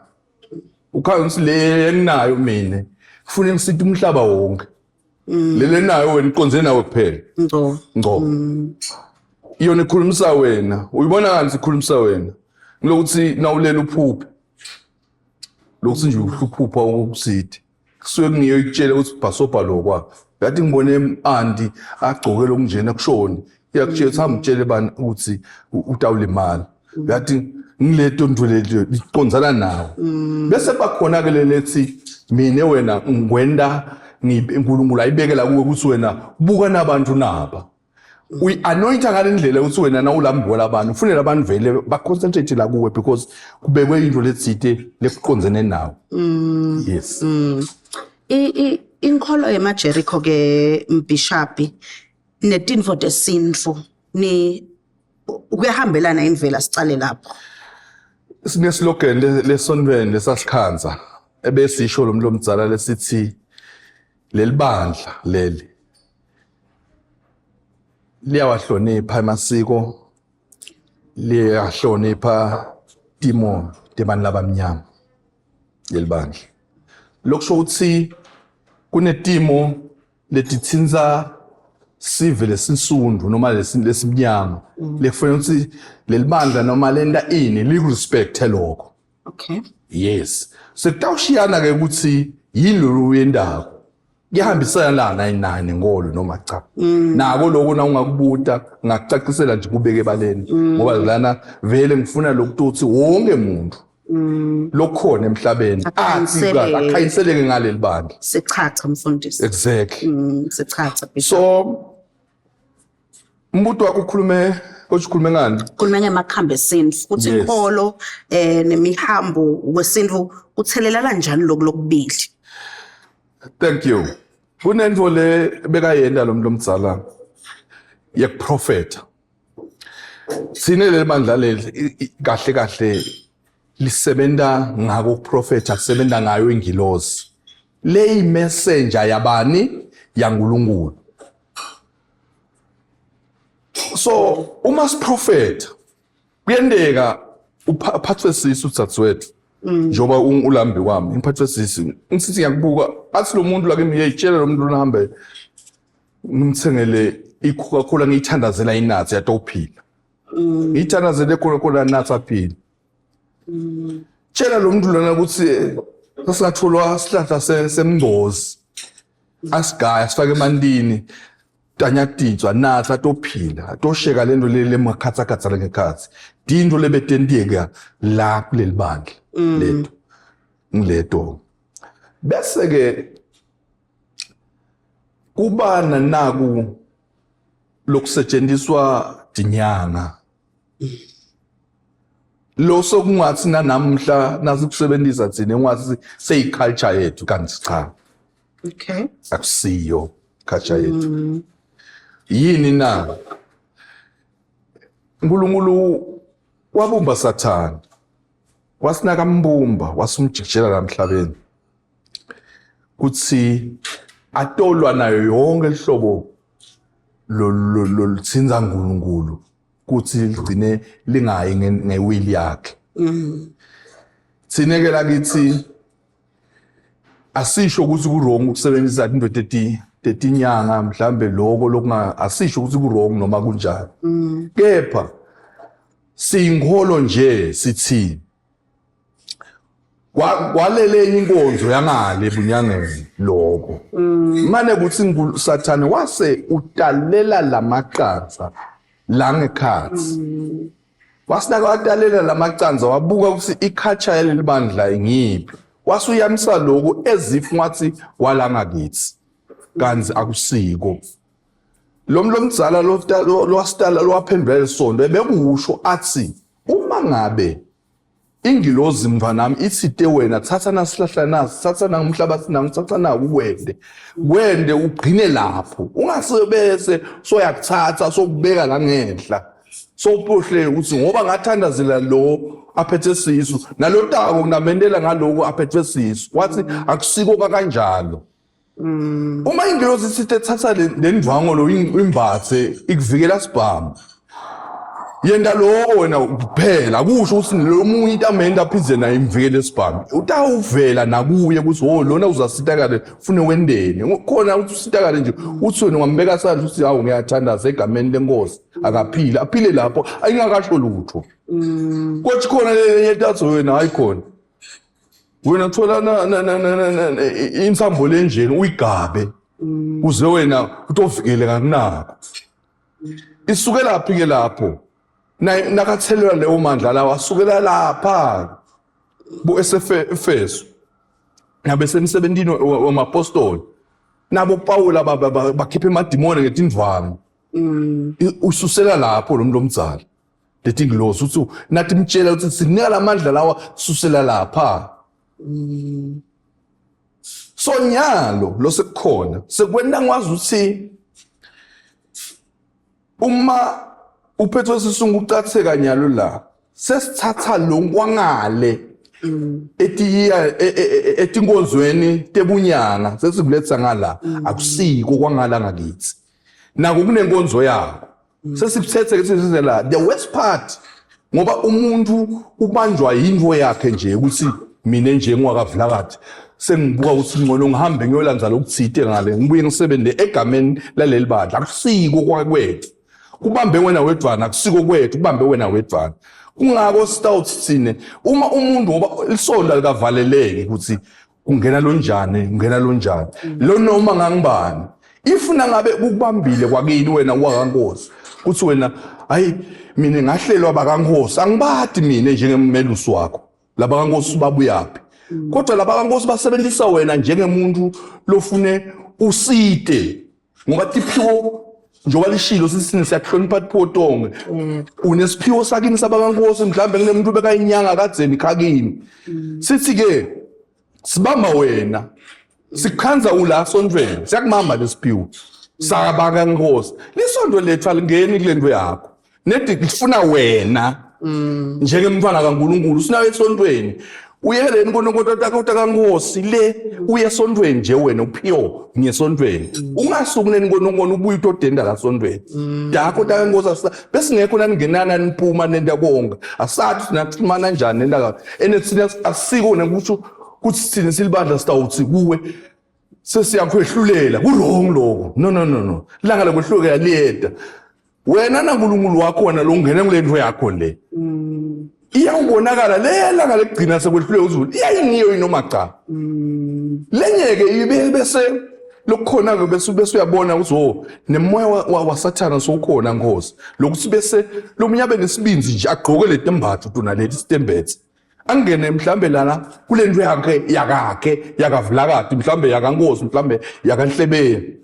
Ukhaya ukuthi le enginayo mina kufuna ngisithi umhlaba wonke. Lele nayo wena iqonze nawe kuphela. Ngco. Ngco. Iyona ikhulumisa wena. Uyibona kanti ikhulumisa wena. Ngilokuthi nawulela uphuphe. Lokuthi nje uhluphupha okusithi. Kusuke kungiyo ikutshela ukuthi bhasobha lokwa. Yathi ngibone anti agcoke lokunjena kushoni. Iyakutshela ukuthi hamba utshele bani ukuthi utawulimala. Yathi ngileto nto leto iqondzana nawe. Bese bakhona ke lelethi mina wena ngwenda uNkulunkulu ayibekela kuwe ukuthi wena buka nabantu naba. Uyi-anointa ngale ndlela ukuthi wena na ulambola abantu ufunela abantu vele baconcentrate la kuwe because kubekwe into letsite lekuqondzene nawe. Yes. Inkholo yemaJericho ke mbishapi netinfo tesintfu ni kuyahambelana indlela sicale lapho. Sine slogan lesontweni lesasikhanza ebesisho lo muntu omdzala lesithi lelibandla leli liyawahlonipha amasiko liyahlonipha timo tebantu labamnyama lelibandla lokusho ukuthi kunetimo letithinsa sive lesinsundu noma lesimnyama lekufanele ukuthi lelibandla noma lenta ini likurespecte lokho. Okay. Yes. Sekutawushiyana ke ukuthi yini lolu uyendako. Kuyahambisana la 99 ngolo noma cha. Nako lokho na ungakubuta ngakucacisela nje kubeke ebaleni ngoba lana vele ngifuna lokhu ukuthi wonke umuntu lokhona emhlabeni Akhanyiseleke. akhanyiseleke ngaleli bandla. Sichacha mfundisi. Exactly. Sichacha bishop. So umbuto wakho ukhulume othi ukhulume ngani? Khuluma ngemakhambi esintu ukuthi inkolo nemihambo wesintu kuthelela kanjani lokhu lokubili. Thank you. Kunento le bekayenda lo muntu omdzala yekuprofetha. Sine leli bandla leli kahle kahle lisebenta ngako ukuprofetha kusebenta ngayo ingilozi. Leyi messenger yabani yaNkulunkulu. So uma siprofetha kuyendeka uphathwe sisu thathwethu njengoba ulambi kwami ngiphathwe sisu ngisithi ngiyakubuka athi lo muntu la kimi yeyitshela lo muntu lona ngimthengele i-Coca-Cola ngiyithandazela inathi yatophila ngiyithandazele i-Coca-Cola nathi aphila tshela lo muntu lona ukuthi sasingatholwa sihlahla semngozi asigaya sifake emantini tanyatitswa nathi atophila atosheka lento le lemakhatsakhatsa ngekhathi dinto lebetentiyeka la kuleli bandla lethu ngileto bese ke kubana naku lokusetshenziswa dinyanga lo sokungathi nanamhla nasikusebenzisa thina engathi seyiculture yethu kanti cha. Okay. Akusiyo. culture yethu. Yini na? uNkulunkulu wabumba Sathane. Wasinaka mbumba wasumjikijela la emhlabeni. Kuthi atolwa nayo yonke lihlobo loluthinza uNkulunkulu kuthi ligcine lingayi ngewili yakhe. Thina ke lakithi asisho ukuthi ku-wrong ukusebenzisa into tetinyanga mhlambe lokho lokunga asisho ukuthi ku-wrong noma kunjani. Kepha siyinkholo nje sithi kwalelenye inkonzo yangale ebunyangeni lokho. Mane kuthi Sathane wase utalela lamaqansa la ngekhathi. Wasinaka watalela lamacanza wabuka ukuthi i-culture yaleli bandla ingiphi. Wasuyamisa lokhu as if ngathi kwala ngakithi. Kanti akusiko. Lo muntu lomdzala lowasitala lowaphendula lesonto ebekusho athi uma ngabe ingilozi mntwanami ithi te wena thatha nasihlahla nasi thatha nangumhlabathi nangu thatha naku kwende kwende ugcine lapho ungasebese soyakuthatha sokubeka la ngenhla sowuphuhle ukuthi ngoba ngathandazela lo aphethe sisu nalotako nginamendela ngaloko aphethe sisu wathi akusiko kanjalo. Uma ingilozi isithe thatha le ndwango lo imbathe ikuvikela sibhamu. Yenda lokho wena kuphela kusho ukuthi lo munye into amenda aphize naye imvikele isibhamu. Utawuvela nakuye ukuthi oh lona uzasitakale ufune wendeni. Khona ukuthi usitakale nje uthi wena ungambeka sandla uthi hawu ngiyathandaza egameni lenkosi akaphile aphile lapho ayingakasho lutho. Kodwa khona lenye tatho wena hayi khona. Wena thola na na na na na insambo lenjeni uyigabe kuze wena utovikeleka kunako. Isukela phi ke lapho? Nakathelelwa leyo mandla lawa asukela lapha ku Efeso. Nabe semsebentini wamapostoli. Nabo Pawula bakhipha emadimoni ngetindvwangu. Ususela lapho lo muntu omdzala. Letingilosi uthi nathi mtshela ukuthi sinika lamandla lawa susela lapha. So nyalo lo sekukhona sekwenta ngwazi ukuthi uma uphethwe sisungu ucatheka nyalo la sesithatha lo kwangale etiya etinkonzweni tebunyanga sesikuletha ngala akusiko kwangala ngakithi nako kunenkonzo yako. Sesibuthethe ke size la the worst part ngoba umuntu ubanjwa yinto yakhe nje ukuthi mina nje ngiwakaVilakathi sengibuka ukuthi ngcono ngihambe ngiyolanza lokuthite ngale ngibuye ngisebenze egameni laleli bandla. Akusiko kwakwethu kubambe wena wedwana, akusiko kwethu kubambe wena wedwana. Kungako stout thine uma umuntu ngoba lisonto alikavaleleki ukuthi kungena lonjani kungena lonjani lo noma ngangibani if nangabe kukubambile kwakini wena wakankosi kuthi wena hayi mina ngahlelwa bakankosi angibadi mina njengemmelusi wakho laba kankosi babuyaphi kodwa laba kankosi basebenzisa wena njengemuntu lofune usite ngoba tiphiwo njengoba lishilo sisini siyakuhlonipha tiphiwo tonke unesiphiwo sakini sabakankosi mhlawumbe kunemuntu bekayinyanga kadzeni khakini sithi ke sibamba wena sikukhanza ula sontweni siyakumamba lesiphiwo sabakankosi lisonto lethu alingeni kule nto yakho nedi lifuna wena njengemntwana kaNkulunkulu sinayo esontweni uyeleni kononkotakankosi le uye esontweni nje wena uphiwo ngesontweni ungasuki neni kononkona ubuye utodenda la sontweni dakho takankosi asa besingekho naningenana niphuma nenta konke asathi sinaxhumana njani nenta ka ene thina asiko nekuthi kuthi thina silibandla sitawuthi kuwe sesiyakhwehlulela ku-wrong lokho no no no no ilanga lokwehlukela liyeda wena naNkulunkulu wakho wena lo ungene kule nto yakho le iyawubonakala le langa lekugcina sekwehluleka uzulu iyayingiyo inoma cha lenye-ke ibe bese lokukhona-ke bese bese uyabona ukuthi oh nemoya wasathana sowukhona nkosi lokuthi bese lomunye abe nesibinzi nje agqoke le tembatho tona leti sitembethe angene mhlambe lana kule nto yakhe yakakhe yakavulakade mhlambe yakankosi mhlambe yakanhlebeni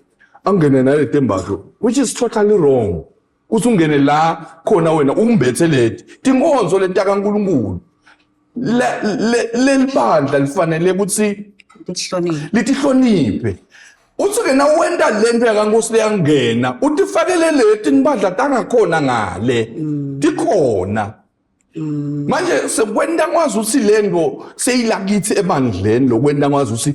angene nale tembatho which is totally wrong uthi ungene la khona wena umbethe leti tinkonzo leti kaNkulunkulu leli bandla lifanele ukuthi Litihloniphe. litihloniphe. Uthi ke nawenta lento yakankosi leyangena utifakele leti nibadla tangakhona ngale tikhona. Manje sekwenta kwazi ukuthi lento seyilakithi ebandleni lokwenta kwazi ukuthi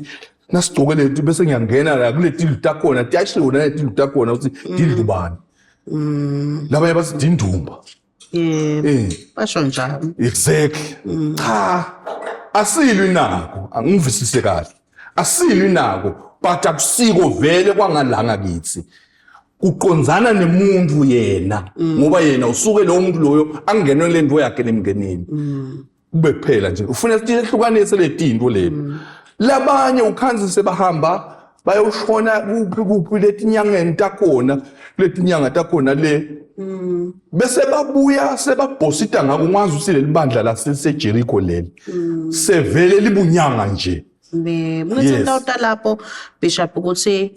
nasigcoke leti bese ngiyangena la kuleti takhona tiyashiwo naleti takhona ukuthi didlu bani. Labanye bathi dindumba. Yebo. Basho njalo. Exactly. Cha asilwi nako angivisise kahle. Asilwi nako but akusiko vele kwangalanga kithi. Kuqonzana nemuntu yena ngoba yena usuke lo muntu loyo angenwe lento yakhe lemngenile. Kube kuphela nje ufuna sihlukanise letinto leli. Labanye ukhanzi sebahamba bayoshona kuphi kuphi letinyangeni takhona letinyanga takhona le bese babuya sebabhosita ngako ungazi ukuthi leli bandla laseJericho leli sevele libunyanga nje. Yebo, ngithi nawuta lapho Bishop ukuthi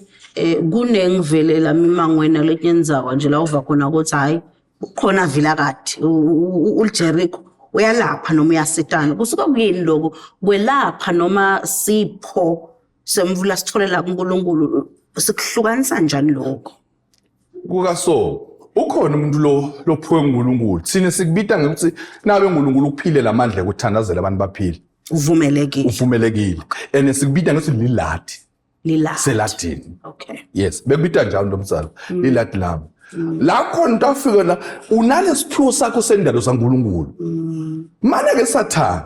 kunengivele la mimangweni naletinye indzawo nje la uva khona ukuthi hhayi ukhona Vilakati uJericho uyalapha noma uyasitana. Kusuka kuyini lokho kwelapha noma sipho semvula sitholela kuNkulunkulu sikuhlukanisa njani lokho? Kukaso ukhona umuntu lo lophiwe uNkulunkulu thina sikubita ngokuthi nabe uNkulunkulu ukuphile lamandla ekuthandazela abantu baphile. Uvumelekile. Uvumelekile. And sikubita ngokuthi liladi. Liladi. Seladini. Okay. Yes, bekubita njalo ntomzala. Liladi lami. La khona into afika la unalesiphiwo sakho sendalo saNkulunkulu. Manje ke Sathane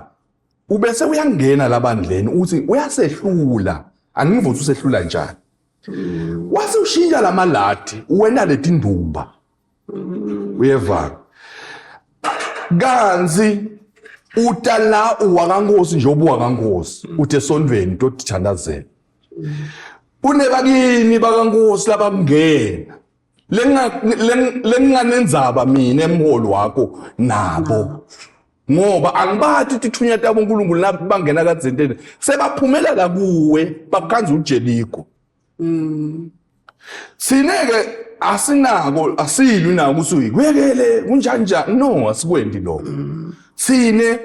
ubese uyangena labandleni uthi uyasehlula. Angivuthi ukuthi usehlula njani. Wase ushintsha lamaladi wena letindumba. Uyeva. Kanzi utala uwakankosi nje obuwakankosi uthi esondweni totithandazela. Kunebakini bakankosi labakungena. Lenginganenzaba mina emholi wakho nabo. Ngoba angibathi tithunya tabo uNkulunkulu nabangena kadzenteni sebaphumela la kuwe bakhanza uJeriko. Sineke asinako asilwi nako ukuthi uyikuyekele kunjani njani no asikwendi lokho. Sine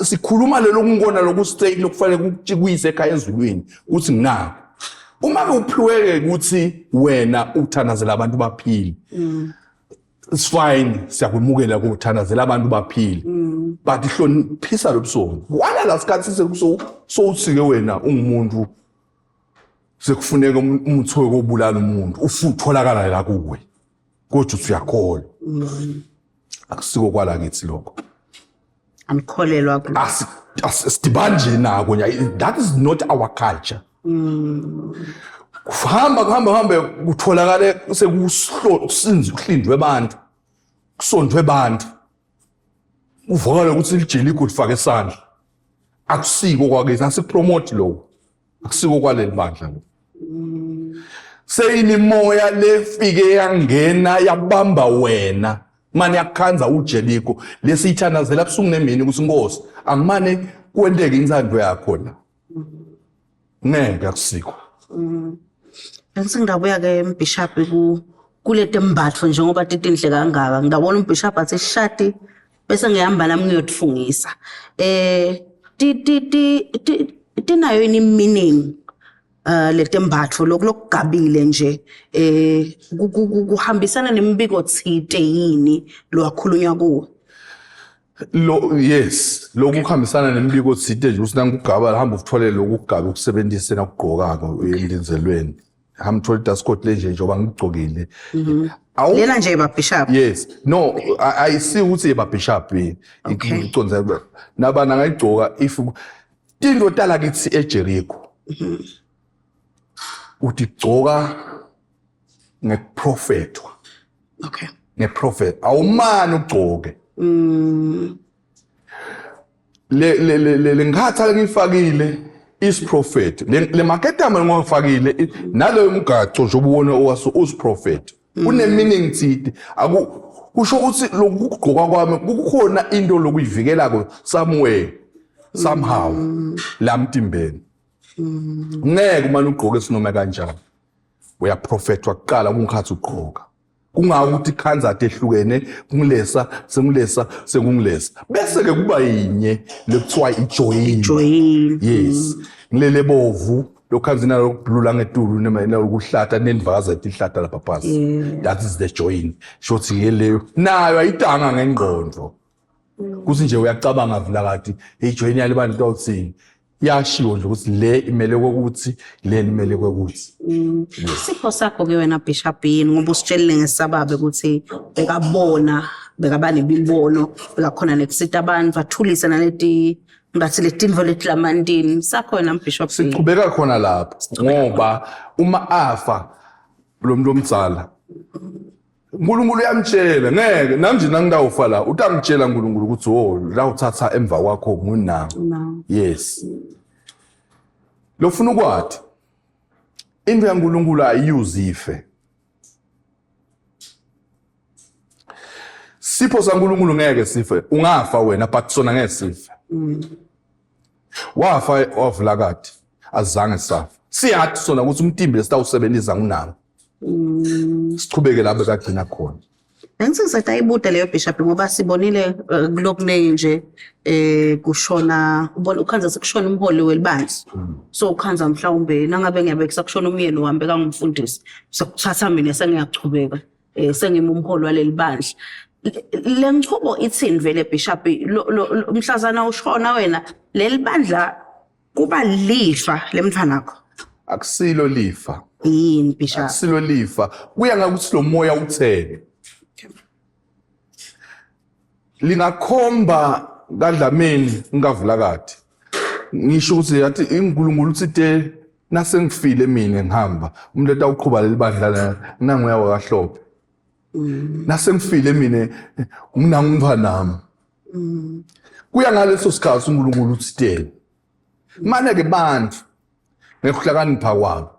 sikhuluma lelo kungona loku straight lokufanele kuyise ekhaya ezulwini ukuthi nginako. Uma ke uphiweke ukuthi wena uthandazela abantu baphile. It's fine siyakwemukela ukuthandazela abantu baphile. But hloniphisa lobusongo. Wala la sikhathi sekuso sowuthike wena ungumuntu sekufuneka umuthi wokubulala umuntu ufutholakala la kuwe kodwa uthi uyakholwa. Akusiko kwala kithi lokho. Angikholelwa ku. Asidibani nje nako nya that is not our culture. Kuhamba kuhamba kuhambe kutholakale sekusinzi kuhlindwe abantu kusontwe abantu uvakale ukuthi lijeliko lifake isandla. Akusiko kwakithi asikupromote lokho. Akusiko kwaleli bandla lo. Seyimimoya lefike yangena yabamba wena mane yakukhanza uJeriko lesiyithandazela busuku nemini ukuthi Nkosi angimane kwenteke intsandvo yakho la. Ngeke akusiko. Bese ngidabuya ke mbishop ku kuleti mbatho njengoba titinhle kangaka. Ngidabona umbishop athi shati bese ngihamba nami ngiyotfungisa. Ti ti ti tinayo yini meaning letembatho lokhu lokugabile nje kuhambisana nemibiko thite yini lowakhulunywa kuwo? Lo yes, lokhu kuhambisana nemibiko thite nje ukuthi nangugaba hamba uthole lokhu kugaba ukusebenzise nakugqokako emlinzelweni. Hamba uthole dustcoat le nje njengoba ngigcokile. Lena nje babishop. Yes. No, ayisi ukuthi babishop. Okay. Iconze nabana ngayigcoka if tinto tala kithi eJericho. Uthi gcoka ngeprofetwa. Okay. Ngeprofet. Awumani ugcoke. Le le le le ngikhatha lengifakile is prophet. Le maketama ngifakile naloyo mgaco nje obuwona owaso us prophet. Une meaning thide. Aku kusho ukuthi lokugqoka kwami kukhona into lokuyivikelako somewhere somehow la mtimbeni. Ngeke uma ugqoke sinoma kanjani. Uyaprofethwa kuqala kungikhathi ugqoka. Kungako ukuthi ikhanza ehlukene kungilesa sengilesa sekungilesa bese ke kuba yinye lekuthiwa ijoyini. Joyini. Yes. Ngilele bovu. Lokhanzi nalokublue la ngetulu noma nalokuhlata nendivaza tihlata lapha phasi. That is the join. Shothi ke leyo nayo ayidanga ngengqondo. Kuthi nje uyacabanga Vilakati ijoin yale bantu uthini. Yashiwo nje ukuthi le imele kokuthi le imele kokuthi. Sipho sakho ke wena Bishop yini ngoba usitshelile ngesababe ukuthi bekabona bekaba nemibono bekakhona nekusita abantu athulise naleti ngathi letintfo letilamantini sakho wena Bishop yini? Siqhubeka khona lapho ngoba uma afa lo muntu omdzala uNkulunkulu uyamtshela ngeke nami nje nangidawufa la utangitshela uNkulunkulu ukuthi oh la uthatha emva kwakho ngunami No. yes lofuna ukwati into yaNkulunkulu ayiyuzife sipho saNkulunkulu ngeke sife ungafa wena but sona ngeke sife wafa wavulakade azange safa siyathi sona ukuthi umtimbi lesitawusebenzisa ngunawo sichubeke lapho bekagcina khona Bengisengisathi ayibude leyo bishop ngoba sibonile kulokuningi nje eh kushona ubona ukhanza sekushona umholi welibandla. So ukhanza mhlawumbe nangabe ngiyabe kusakushona umyeni wami bekangumfundisi. Sokuthatha mina sengiyachubeka eh sengimi umholi waleli bandla. Le nchubo ithini vele bishop mhlazana ushona wena leli bandla kuba lifa lemntwanakho. Akusilo lifa. Yini bishop? Akusilo lifa. Kuya ngakuthi lo moya utheni. Lingakhomba kaDlamini ngavulakade. Ngisho ukuthi yathi iNkulunkulu uthite nasengifile mina ngihamba umuntu etawuqhuba leli bandla la nanguya wakaHlophe. Nasengifile mina nginanga umntwanami. Kuya ngaleso sikhathi uNkulunkulu uthiteni. Mane ke bantu ngekuhlakanipha kwabo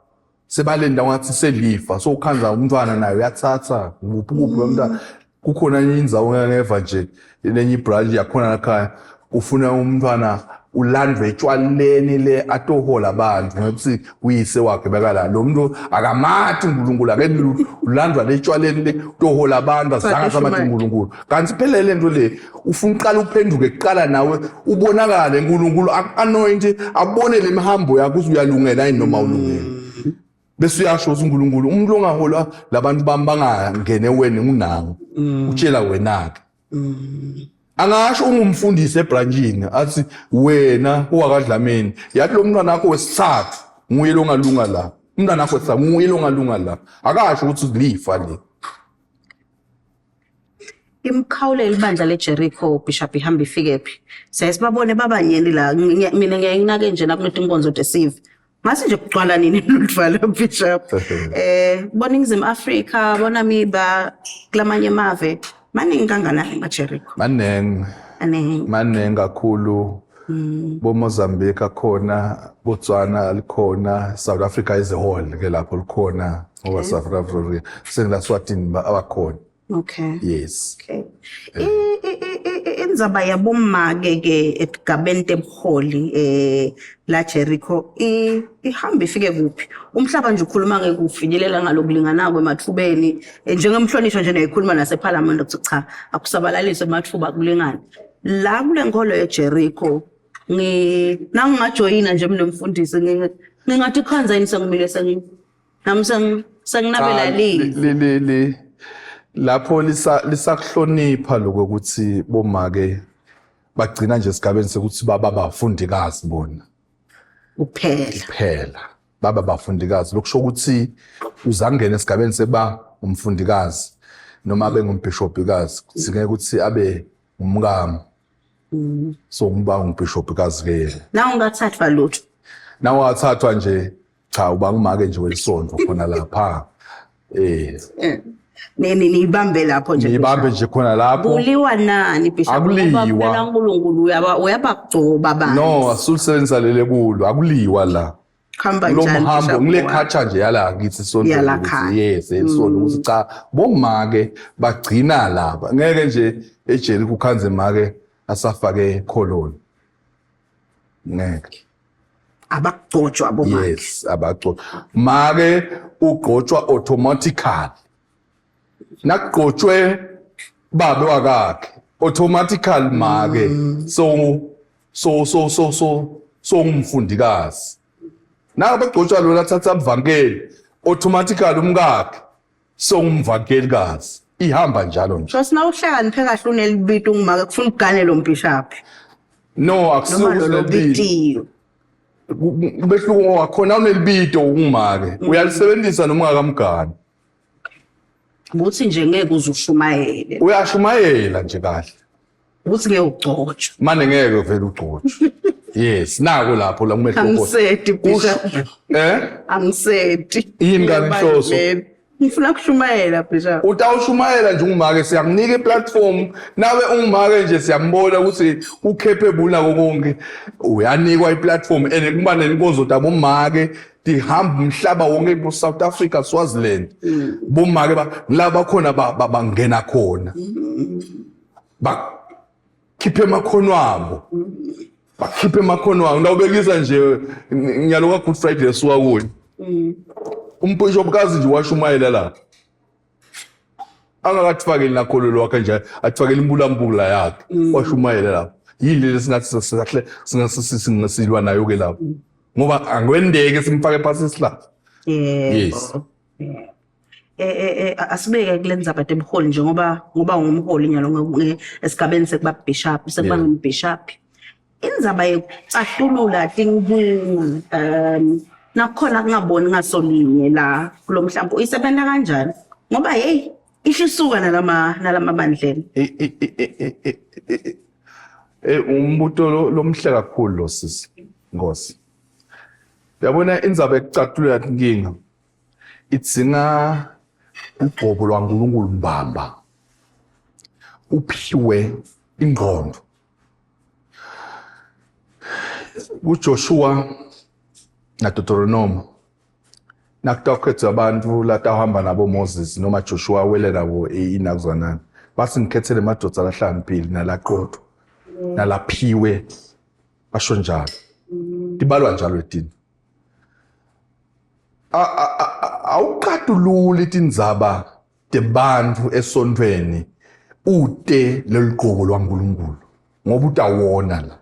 sebalenda ngathi selifa so ukhanza umntwana naye uyathatha kuphi kuphi umntwana kukhona enye indzawo ngengeva nje lenye ibranch yakhona lakhaya ufuna umntwana ulandwe etshwaleni le atohola abantu ngokuthi uyise wakhe bekala lo muntu akamati uNkulunkulu akelutho ulandwa le etshwaleni le utohola abantu azange samati uNkulunkulu kanti phela le nto le ufuna uqala uphenduke kuqala nawe ubonakale uNkulunkulu aku-anoint abone le mihambo yakho ukuthi uyalungela yini noma ulungele bese uyasho ukuthi uNkulunkulu umuntu ongaholwa labantu bami bangangene wena ngunango utshela wena-ke angasho ungumfundisi ebrantshini athi wena owakadlamini yathi lo mntwana wakho wesithathu nguye longalunga la umntwana wakho wesithathu nguye longalunga la akasho ukuthi lifa le Imikhawulo ibandla leJericho Bishop ihamba ifike phi? Siyaye sibabone babanyeni la mina ngiyaye nginake nje nakuleti nkonzo tesive. Ngase nje kugcwala nini lolu Bishop. Bona iNingizimu Afrika, bona miba kulamanye amave maningi kanganani emaJericho? Maningi. Maningi. Maningi kakhulu. Bo Mozambique akhona, Botswana likhona, South Africa is a whole ke lapho likhona ngoba South Africa sengilaswatini abakhona. Okay. Yes. Okay. Indzaba yabomake ke esigabeni tebuholi la Jericho ihamba ifike kuphi? Umhlaba nje ukhuluma ngekufinyelela ngalokulinganako emathubeni njengemhlonishwa nje neyikhuluma naseParliament ukuthi cha akusabalaliswe emathuba kulingana. La kule nkolo yeJericho ngi nangingajoyina nje mina mfundisi ngingathi khanza yini sengimile sengi nami senginabela li li li lapho lisa lisakuhlonipha lokho ukuthi bomake bagcina nje esigabeni sekuthi baba bafundikazi bona kuphela kuphela baba bafundikazi lokusho ukuthi uzangena esigabeni seba umfundikazi noma abe ngumbhishobhikazi singeke ukuthi abe umkami so ngiba ngumbhishobhikazi ke yena na ungathathwa lutho na ungathathwa nje cha uba ngumake nje welisonto khona lapha eh nini niyibambe lapho nje niyibambe nje khona lapho kuliwa nani bishop akuliwa phela uNkulunkulu uyaba uyabagcoba abantu no asulisebenzisa lele kulo akuliwa la khamba njani lo mhambo ngile khatsha nje yala kithi sonto yes esonto ukuthi cha bomake bagcina laba ngeke nje ejeri kukhanze make asafake kholoni ngeke abagcotshwa abomake yes abagcotshwa make ugcotshwa automatically nakugcotshwe babe wakakhe automatically make so so so so so so umfundikazi. Nangabe kugcotshwa lona athatha abuvangeli automatically umkakhe songumvangelikazi ihamba njalo nje. So sinawuhlakaniphe kahle unelibito ungumake kufuna ugane lo mbhishaphi. No akusiwo Noma lo unelibito. lobitiyo. Kubehluko wakhona unelibito ungumake uyalisebenzisa noma ungakamgani. Ukuthi nje ngeke uze ushumayele. Uyashumayela nje kahle. Ukuthi ngeke ugcotshwe. Mane ngeke vele ugcotshwe. Yes, nako lapho la kumehluko. Angiseti bishop. Eh? Angiseti. Yini kanti inhloso? Ngifuna kushumayela bishop. Utawushumayela nje ungumake siyakunika iplatform nawe ungumake nje siyambona ukuthi ucapable nako konke uyanikwa iplatform and kuba nenkonzo tabomake tihamba umhlaba wonke bo South Africa Swaziland bomake ba la bakhona bangena khona bakhiphe amakhono abo bakhiphe amakhono abo ngawubekisa nje ngiyaloka Good Friday esuka kuyo umbishop kazi nje washumayela la angakathifakeli nakholo lwakhe nje athifakele imbulambula yakhe washumayela lapho yini leli singathi sahle singasilwa nayo ke lapho ngoba angiwendeke simfake phasi isihlahla. Yebo. Yes. Eh asibeke kule ndzaba tebuholi njengoba ngoba ungumholi nyalo esigabeni sekuba bishop sekuba Yeah. ngumbishop. Indzaba yokucatulula tinkinga nakhona kungaboni ngasolinye la kulo mhlawumbe uyisebenza kanjani ngoba hey ihlisuka nalama nalamabandleni. Umbuto lomhle kakhulu lo sisi Nkosi. Uyabona indzaba ekucatulula inkinga idzinga ugcobo lwaNkulunkulu mbamba. Uphiwe ingqondo. KuJoshua naDeuteronomy nakutawukhethwa abantu latawuhamba nabo Moses noma Joshua wele nabo inakuzwanana bathi ngikhethele amadoda lahlakaniphile nalaqotho nalaphiwe basho njalo tibalwa njalo etini awuqatululi tindzaba tebantfu esontfweni ute lelugqoko lwaNkulunkulu ngoba utawona la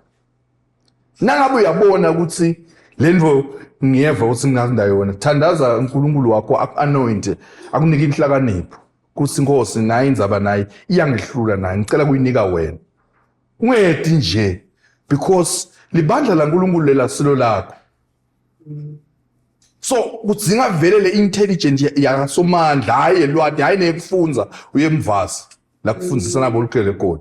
nangabe uyabona ukuthi lento ngiyeva ukuthi ngingazinda yona thandaza uNkulunkulu wakho aku-anoint akunike inhlakanipho kuthi inkosi nayi indzaba nayi iyangihlula nayi ngicela kuyinika wena ungedi nje because libandla laNkulunkulu lela silo lakho so kudzinga vele le intelligence yakasomandla hayi elwati hayi nekufunza uyemvasi la kufundisa nabo olukhele khona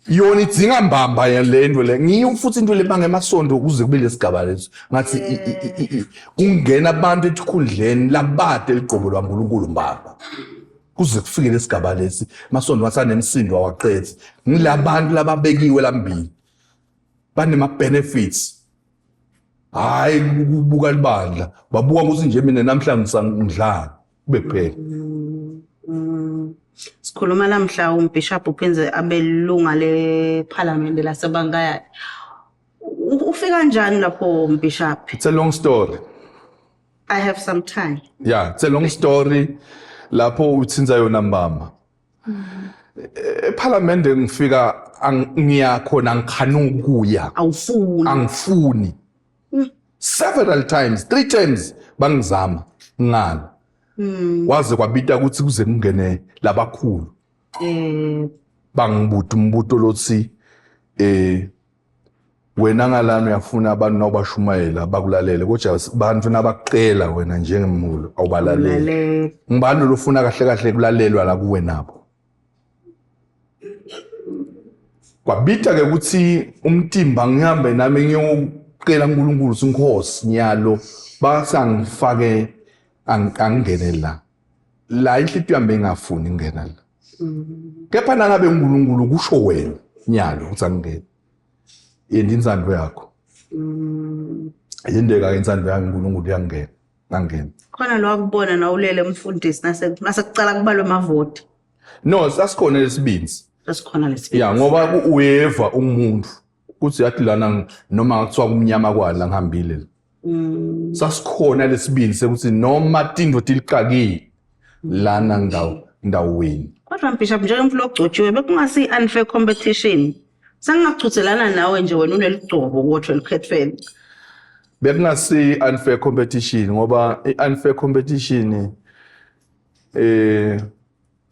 yona idzinga mbamba le nto le ngiyo futhi into lebanga emasondo kuze kube lesigaba leso ngathi kungena abantu etikhundleni labade ligqobo lwaNkulunkulu mbamba kuze kufike lesigaba lesi emasondo wasanemsindo awaqethi ngilabantu lababekiwe lambili banema benefits hayi ukubuka libandla babuka ukuthi nje mina namhlanje ngidlala kube kuphela. Sikhuluma namhla umbishop uphindze abe lilunga lephalamende laseBankayane. Ufika kanjani lapho mbishop? It's a long story. I have some time. Yeah, it's a long story lapho uthinza yona mbamba. Ephalamende ngifika ngiya khona ngikhanuka ukuya. Awufuni. Angifuni. Several times, 3 times bangizama ngala. Waze kwabita ukuthi kuze kungene labakhulu. Bangibuta umbuto lothi wena ngalana uyafuna abantu nawubashumayela bakulalele kodwa abantu nabakucela wena njengemhulu awubalaleli. Ngibani lofuna kahle kahle kulalelwa la kuwe nabo. Kwabita ke ukuthi umtimba ngihambe nami ngiyocela uNkulunkulu sinkosi nyalo basangifake angingene la. La inhlitiyo yami bengafuni ingena la. Kepha nangabe uNkulunkulu kusho wena nyalo ukuthi angingene. Yenda insando yakho. Yendeka ke insando yami uNkulunkulu uyangena. Ngangena. Khona lo wakubona nawulele umfundisi nase nasekucala kubalwa amavoti. No, sasikhona lesibinzi. Sasikhona lesibinzi. Yeah, ngoba uyeva umuntu kuthi yathi lana noma kuthiwa kumnyama kwala ngihambile. Sasikhona lesibinzi sekuthi noma tindo tiliqakile lana ndawo ndaweni. Kodwa Bishop njengemfula ogcotshiwe bekungasi unfair competition. Sangingachuthelana nawe nje wena uneligcobo kodwa elikhethweni. Bekungasi unfair competition, ngoba i-unfair competition eh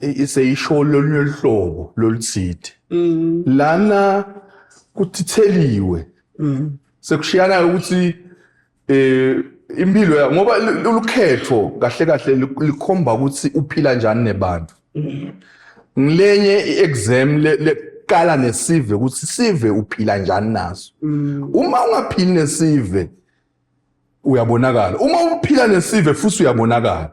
iseyisho lolunye hlobo loluthide. Lana kuthitheliwe. Sekushiyana ukuthi impilo ya, ngoba lukhetho kahle kahle likhomba ukuthi uphila njani nebantu. Ngilenye i-exam leqala nesive ukuthi sive uphila njani naso. Uma ungaphili nesive uyabonakala, uma uphila nesive futhi uyabonakala.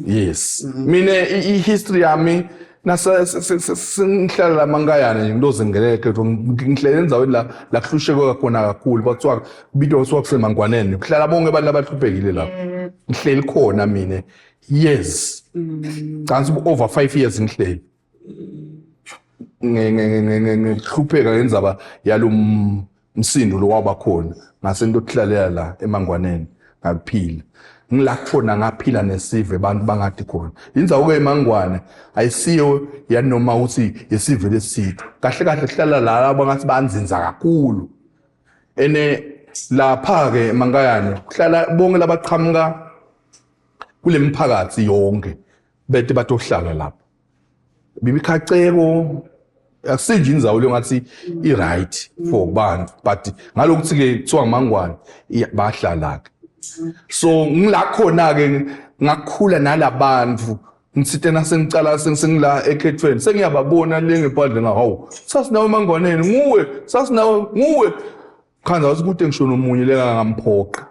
Yes, mina i-history yami nasa sengihlala la mankayana nje, ngiloze ngeleke ngihlele endaweni la la kuhlushekwe khona kakhulu, bathiwa kubitwa kuthiwa kusemangwaneni, kuhlala bonke abantu abahluphekile lapho. Ngihleli khona mina years, cansi over 5 years ngihleli ngihlupheka ngendzaba yalo msindo lo waba khona, ngase ngiyokuhlalela la emangwaneni, ngaphila ngila khona, ngaphila nesive abantu bangathi khona indzawo ke emangwane ayisiyo yanoma uthi yesive lesithu. Kahle kahle kuhlala la laba ngathi banzinza kakhulu, ene lapha ke emankayane kuhlala bonke labaqhamuka kule miphakathi yonke, bete batohlala lapha bibikhaceko. Akusinje indzawo leyo ngathi i-right for bantu, but ngalokuthi ke kuthiwa ngumangwane bahlala ke. So ngila khona ke ngakhula nalabantu, ngitsite nasengicala sengila ekhethweni sengiyababona le ngephandle, ngahawu, sasinawe emangwaneni, nguwe, sasinawe, nguwe. Khanza wathi kude ngisho nomunye lengangamphoqa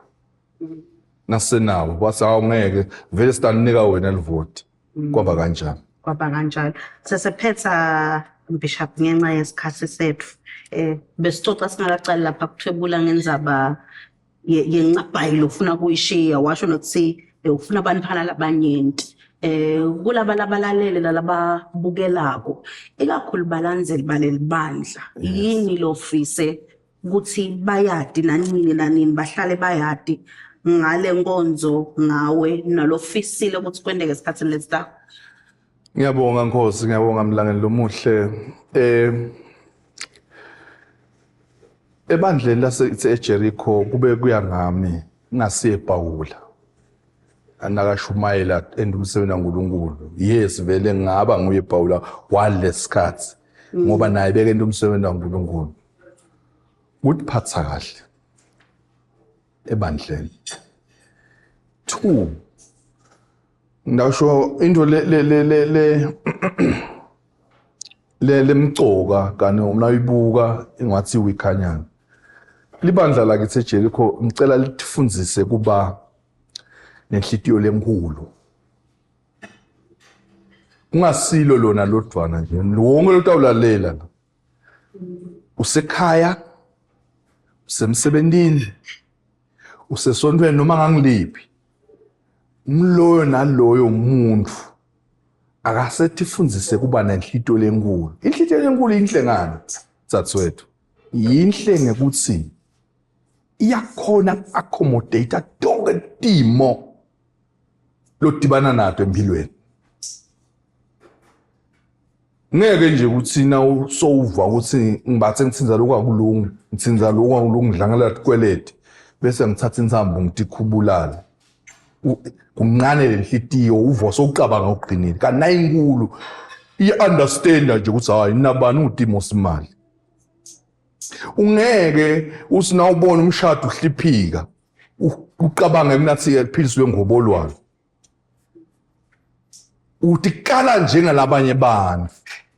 nasenawo, wathi hawu, ngeke vele sitanika wena livoti. Kwaba kanjani? Kwaba kanjalo. Sesephetha, Bishop, ngenxa yesikhathi sethu. Besicoca singakacali lapha kuthwebula ngendzaba yencabhayi lofuna kuyishiya, washo nokuthi ufuna abantwana labanyenti. Kulaba labalalele lalababukelako, ikakhulu balandzeli baleli bandla, yini lofise ukuthi bayadi nanini nanini, bahlale bayadi ngale nkonzo ngawe nalofisile ukuthi kwenteke esikhathini lesitako? Ngiyabonga Nkosi, ngiyabonga mlangeni lomuhle. Ebandleni lase eJericho kube kuya ngami ngasiye Pawula anakashumayela endumsebenzi kaNkulunkulu. Yes, vele ngaba nguye Pawula walesikhathi, ngoba naye bekenta umsebenzi kaNkulunkulu. Ukuphatha kahle ebandleni. Two, ngisho into le le le le le le lemcoka kani uma uyibuka ingathi wikhanyana. Libandla lakithi eJericho ngicela litifundise kuba nenhlitiyo lenkulu. Kungasilo lona lodwana nje, wonke lotawulalela la. Usekhaya, usemsebentini, usesontweni, noma ngangiliphi, umloyo naloyo umuntu akasethi kuba nenhlitiyo lenkulu. Inhlitiyo lenkulu inhle ngani, tsatsi? Yinhle ngekuthi iyakhona accommodate tonke timo lodibana nato empilweni. Ngeke nje ukuthi na usowuva ukuthi ngibathe ngithinza lokhu akulungi, ngithinza lokhu akulungi, ngidlangela tikweleti, bese ngithatha insambo ngithi khubulale. Kuncane lenhlitiyo uva sowucabanga okuqinile, kanti nayinkulu i-understanda nje ukuthi hayi, nabani udimo simali. Ungeke uthi nawubona umshado uhliphika ucabange kunathi kuphiliswe ngobolwane, utikala njengalabanye bantu.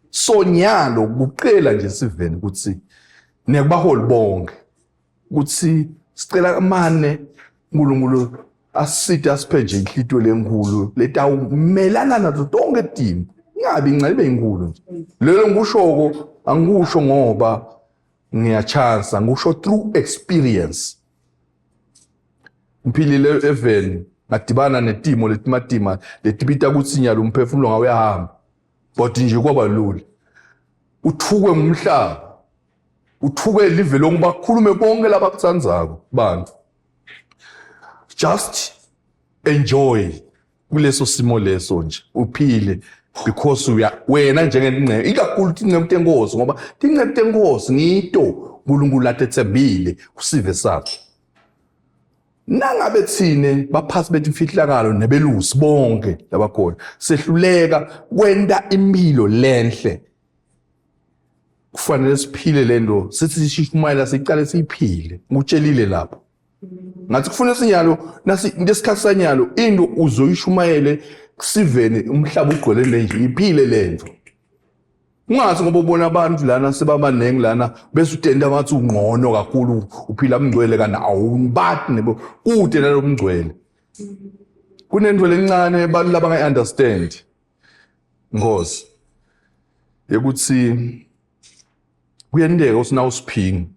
So nyalo kucela nje siveni ukuthi nekubaholi bonke ukuthi sicela mane uNkulunkulu asite, asiphe nje inhlitiyo lenkulu letawumelana nazo tonke timo, ingabi incane, ibe inkulu nje. Lelo ngikushoko angikusho ngoba ngiyachansa, ngikusho through experience. Ngiphilile eveni, ngadibana netimo letimatima letibita ukuthi nyalo umphefumulo ngawuyahamba, but nje kwaba lula. Uthukwe ngumhlaba, uthuke live lonke, bakhulume bonke labakutsandzako bantu, just enjoy kuleso simo leso nje, uphile, because uya wena njengenceku, ikakhulu tinceku tenkosi, ngoba tinceku tenkosi ngito uNkulunkulu atethembile kusive sakhe. Nangabe thine baphathi betimfihlakalo nebelusi bonke labakhona sehluleka kwenta impilo lenhle, kufanele siphile lento sithi sishumayela siqale siyiphile. Ngikutshelile lapho ngathi kufuna sinyalo nasi ngesikhathi sanyalo into uzoyishumayele kusiveni umhlaba ugcwele nje iphile lento. Ungathi ngoba ubona abantu lana sebabaningi lana bese utenda ngathi ungqono kakhulu uphila mngcwele kana awubati nebo kude nalomngcwele. Kunento lencane abantu labangayi understand. Nkosi yokuthi kuyenteka ukuthi na usiphingi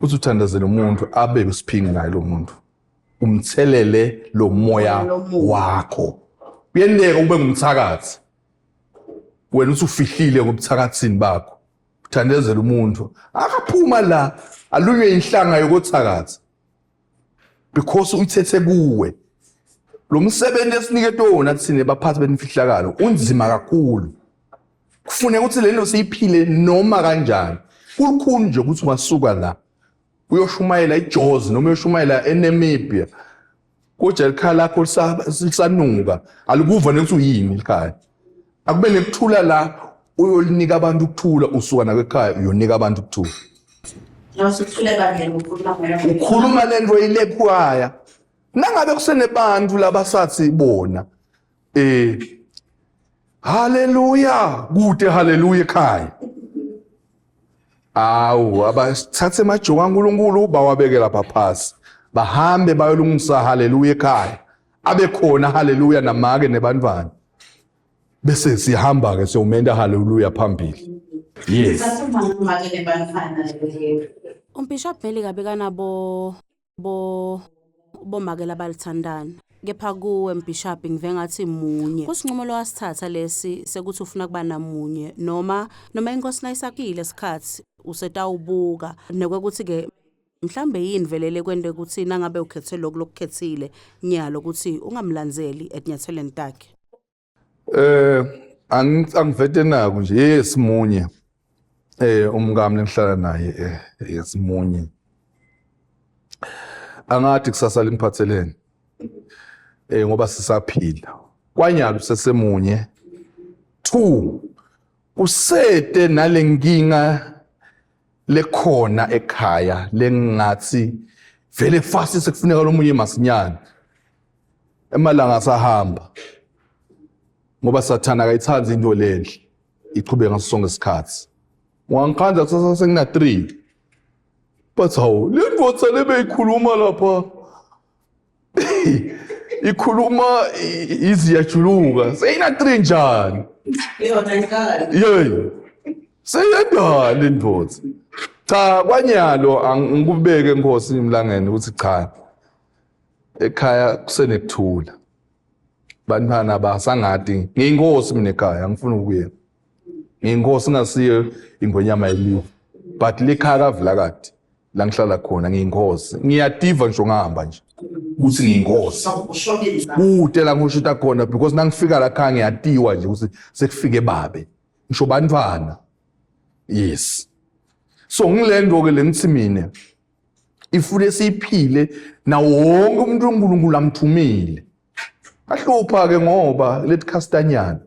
uthi uthandazela umuntu abe usiphingi naye lo muntu umthelele lo moya wakho. Kuyenteka ube ngumthakathi wena usufihlile ngobuthakathini bakho uthandezela umuntu akaphuma la alunywe inhlanga yokuthakatha because uyithethe kuwe. Lo msebenzi esiniketwe wona thina baphathi benimfihlakalo unzima kakhulu, kufuneka ukuthi lento siyiphile noma kanjani. Kulikhulu nje ukuthi ungasuka la uyoshumayela eJozi noma uyoshumayela eNamibia, kodwa likhaya lakho lisanuka alikuva nekuthi uyini likhaya. Akube nekuthula la uyolinika abantu ukuthula, usuka nako ekhaya uyonika abantu ukuthula. Ukhuluma lento ilekhwaya nangabe kusenebantu labasathi bona haleluya kude haleluya ekhaya. Awu abathathe emajoka kaNkulunkulu bawabeke lapha phasi, bahambe bayolungisa haleluya ekhaya, abe khona haleluya namake nebantwana, bese sihamba ke siyomenta haleluya phambili. Yes. Umbhishobhi Melika bekanabo bo bomake labalithandana. Kepha kuwe mbhishobhi ngive ngathi munye. Kusinqumo lowasithatha lesi sekuthi ufuna kuba namunye noma noma inkosi nayisakile isikhathi usetawubuka nekwekuthi ke mhlambe yini velele kwente ukuthi nangabe ukhethe lokhu lokukhethile nyalo ukuthi ungamlandzeli etinyathelweni takhe. Angivete nako nje yesimunye umkami lengihlala naye yesimunye. Angathi kusasa limphathelene ngoba sisaphila. Kwanyalo sesemunye. 2 kusete nalenkinga lekhona ekhaya lengathi vele fast sekufuneka lomunye masinyane. Emalanga asahamba ngoba sathana akayithandi into lenhle ichubeke ngaso sonke isikhathi. Wangikhandla kusasa sengina 3 but hawu le ndvodza lebeyikhuluma lapha ikhuluma iziyajuluka seyina 3 njani? Yey seyendala indvodza. Cha kwanyalo angikubeke inkosi imlangeni ukuthi cha ekhaya kusenekuthula, bantwana basangadi ngiyinkosi mina ekhaya angifuni ukuya ngiyinkosi ngasiyo ingonyama yelifa but likhaya kaVilakade la ngihlala khona ngiyinkosi ngiyativa ngisho ngihamba nje ukuthi ngiyinkosi kude la ngishuta khona because nangifika la khaya ngiyatiwa nje ukuthi sekufike babe ngisho bantwana. Yes, so ngilento ke lengithi mina ifune siyiphile nawo wonke umuntu uNkulunkulu amthumile. Ahlupha ke ngoba lethi khastanyana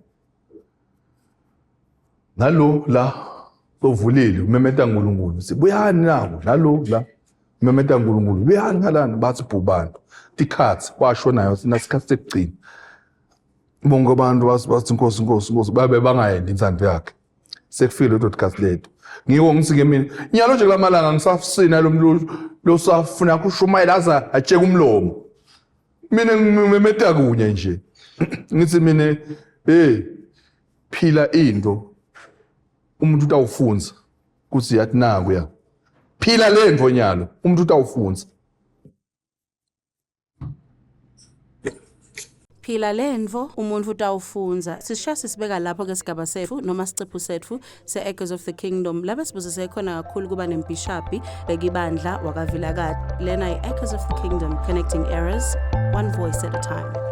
nalo la ovulile umemeta uNkulunkulu sibuyani nako nalo la umemeta uNkulunkulu buyani ngalana bathi bhubantu tikhathi washo nayo sinasikhathi sekugcina bonke abantu bathi inkosi inkosi inkosi babe bangayendi inthando yakhe sekufike leto tikhathi leto. Ngiko ngithi ke mina nyalo nje kulamalanga ngisafusina lo muntu losafuna kushumayela aze atsheke umlomo, mina ngimemeta kunye nje ngithi mina hey phila into umuntu utawufunza kuthi yathi naku ya phila lento nyalo umuntu utawufunza. Phila lentfo umuntu utawufunza. Sishiya sisibeka lapho ke sigaba setfu noma sicephu setfu se-Echoes of the Kingdom lapho sibuzise khona kakhulu kuba nembhishabhi bekibandla wakaVilakade. Lena i-Echoes of the Kingdom, connecting eras one voice at a time.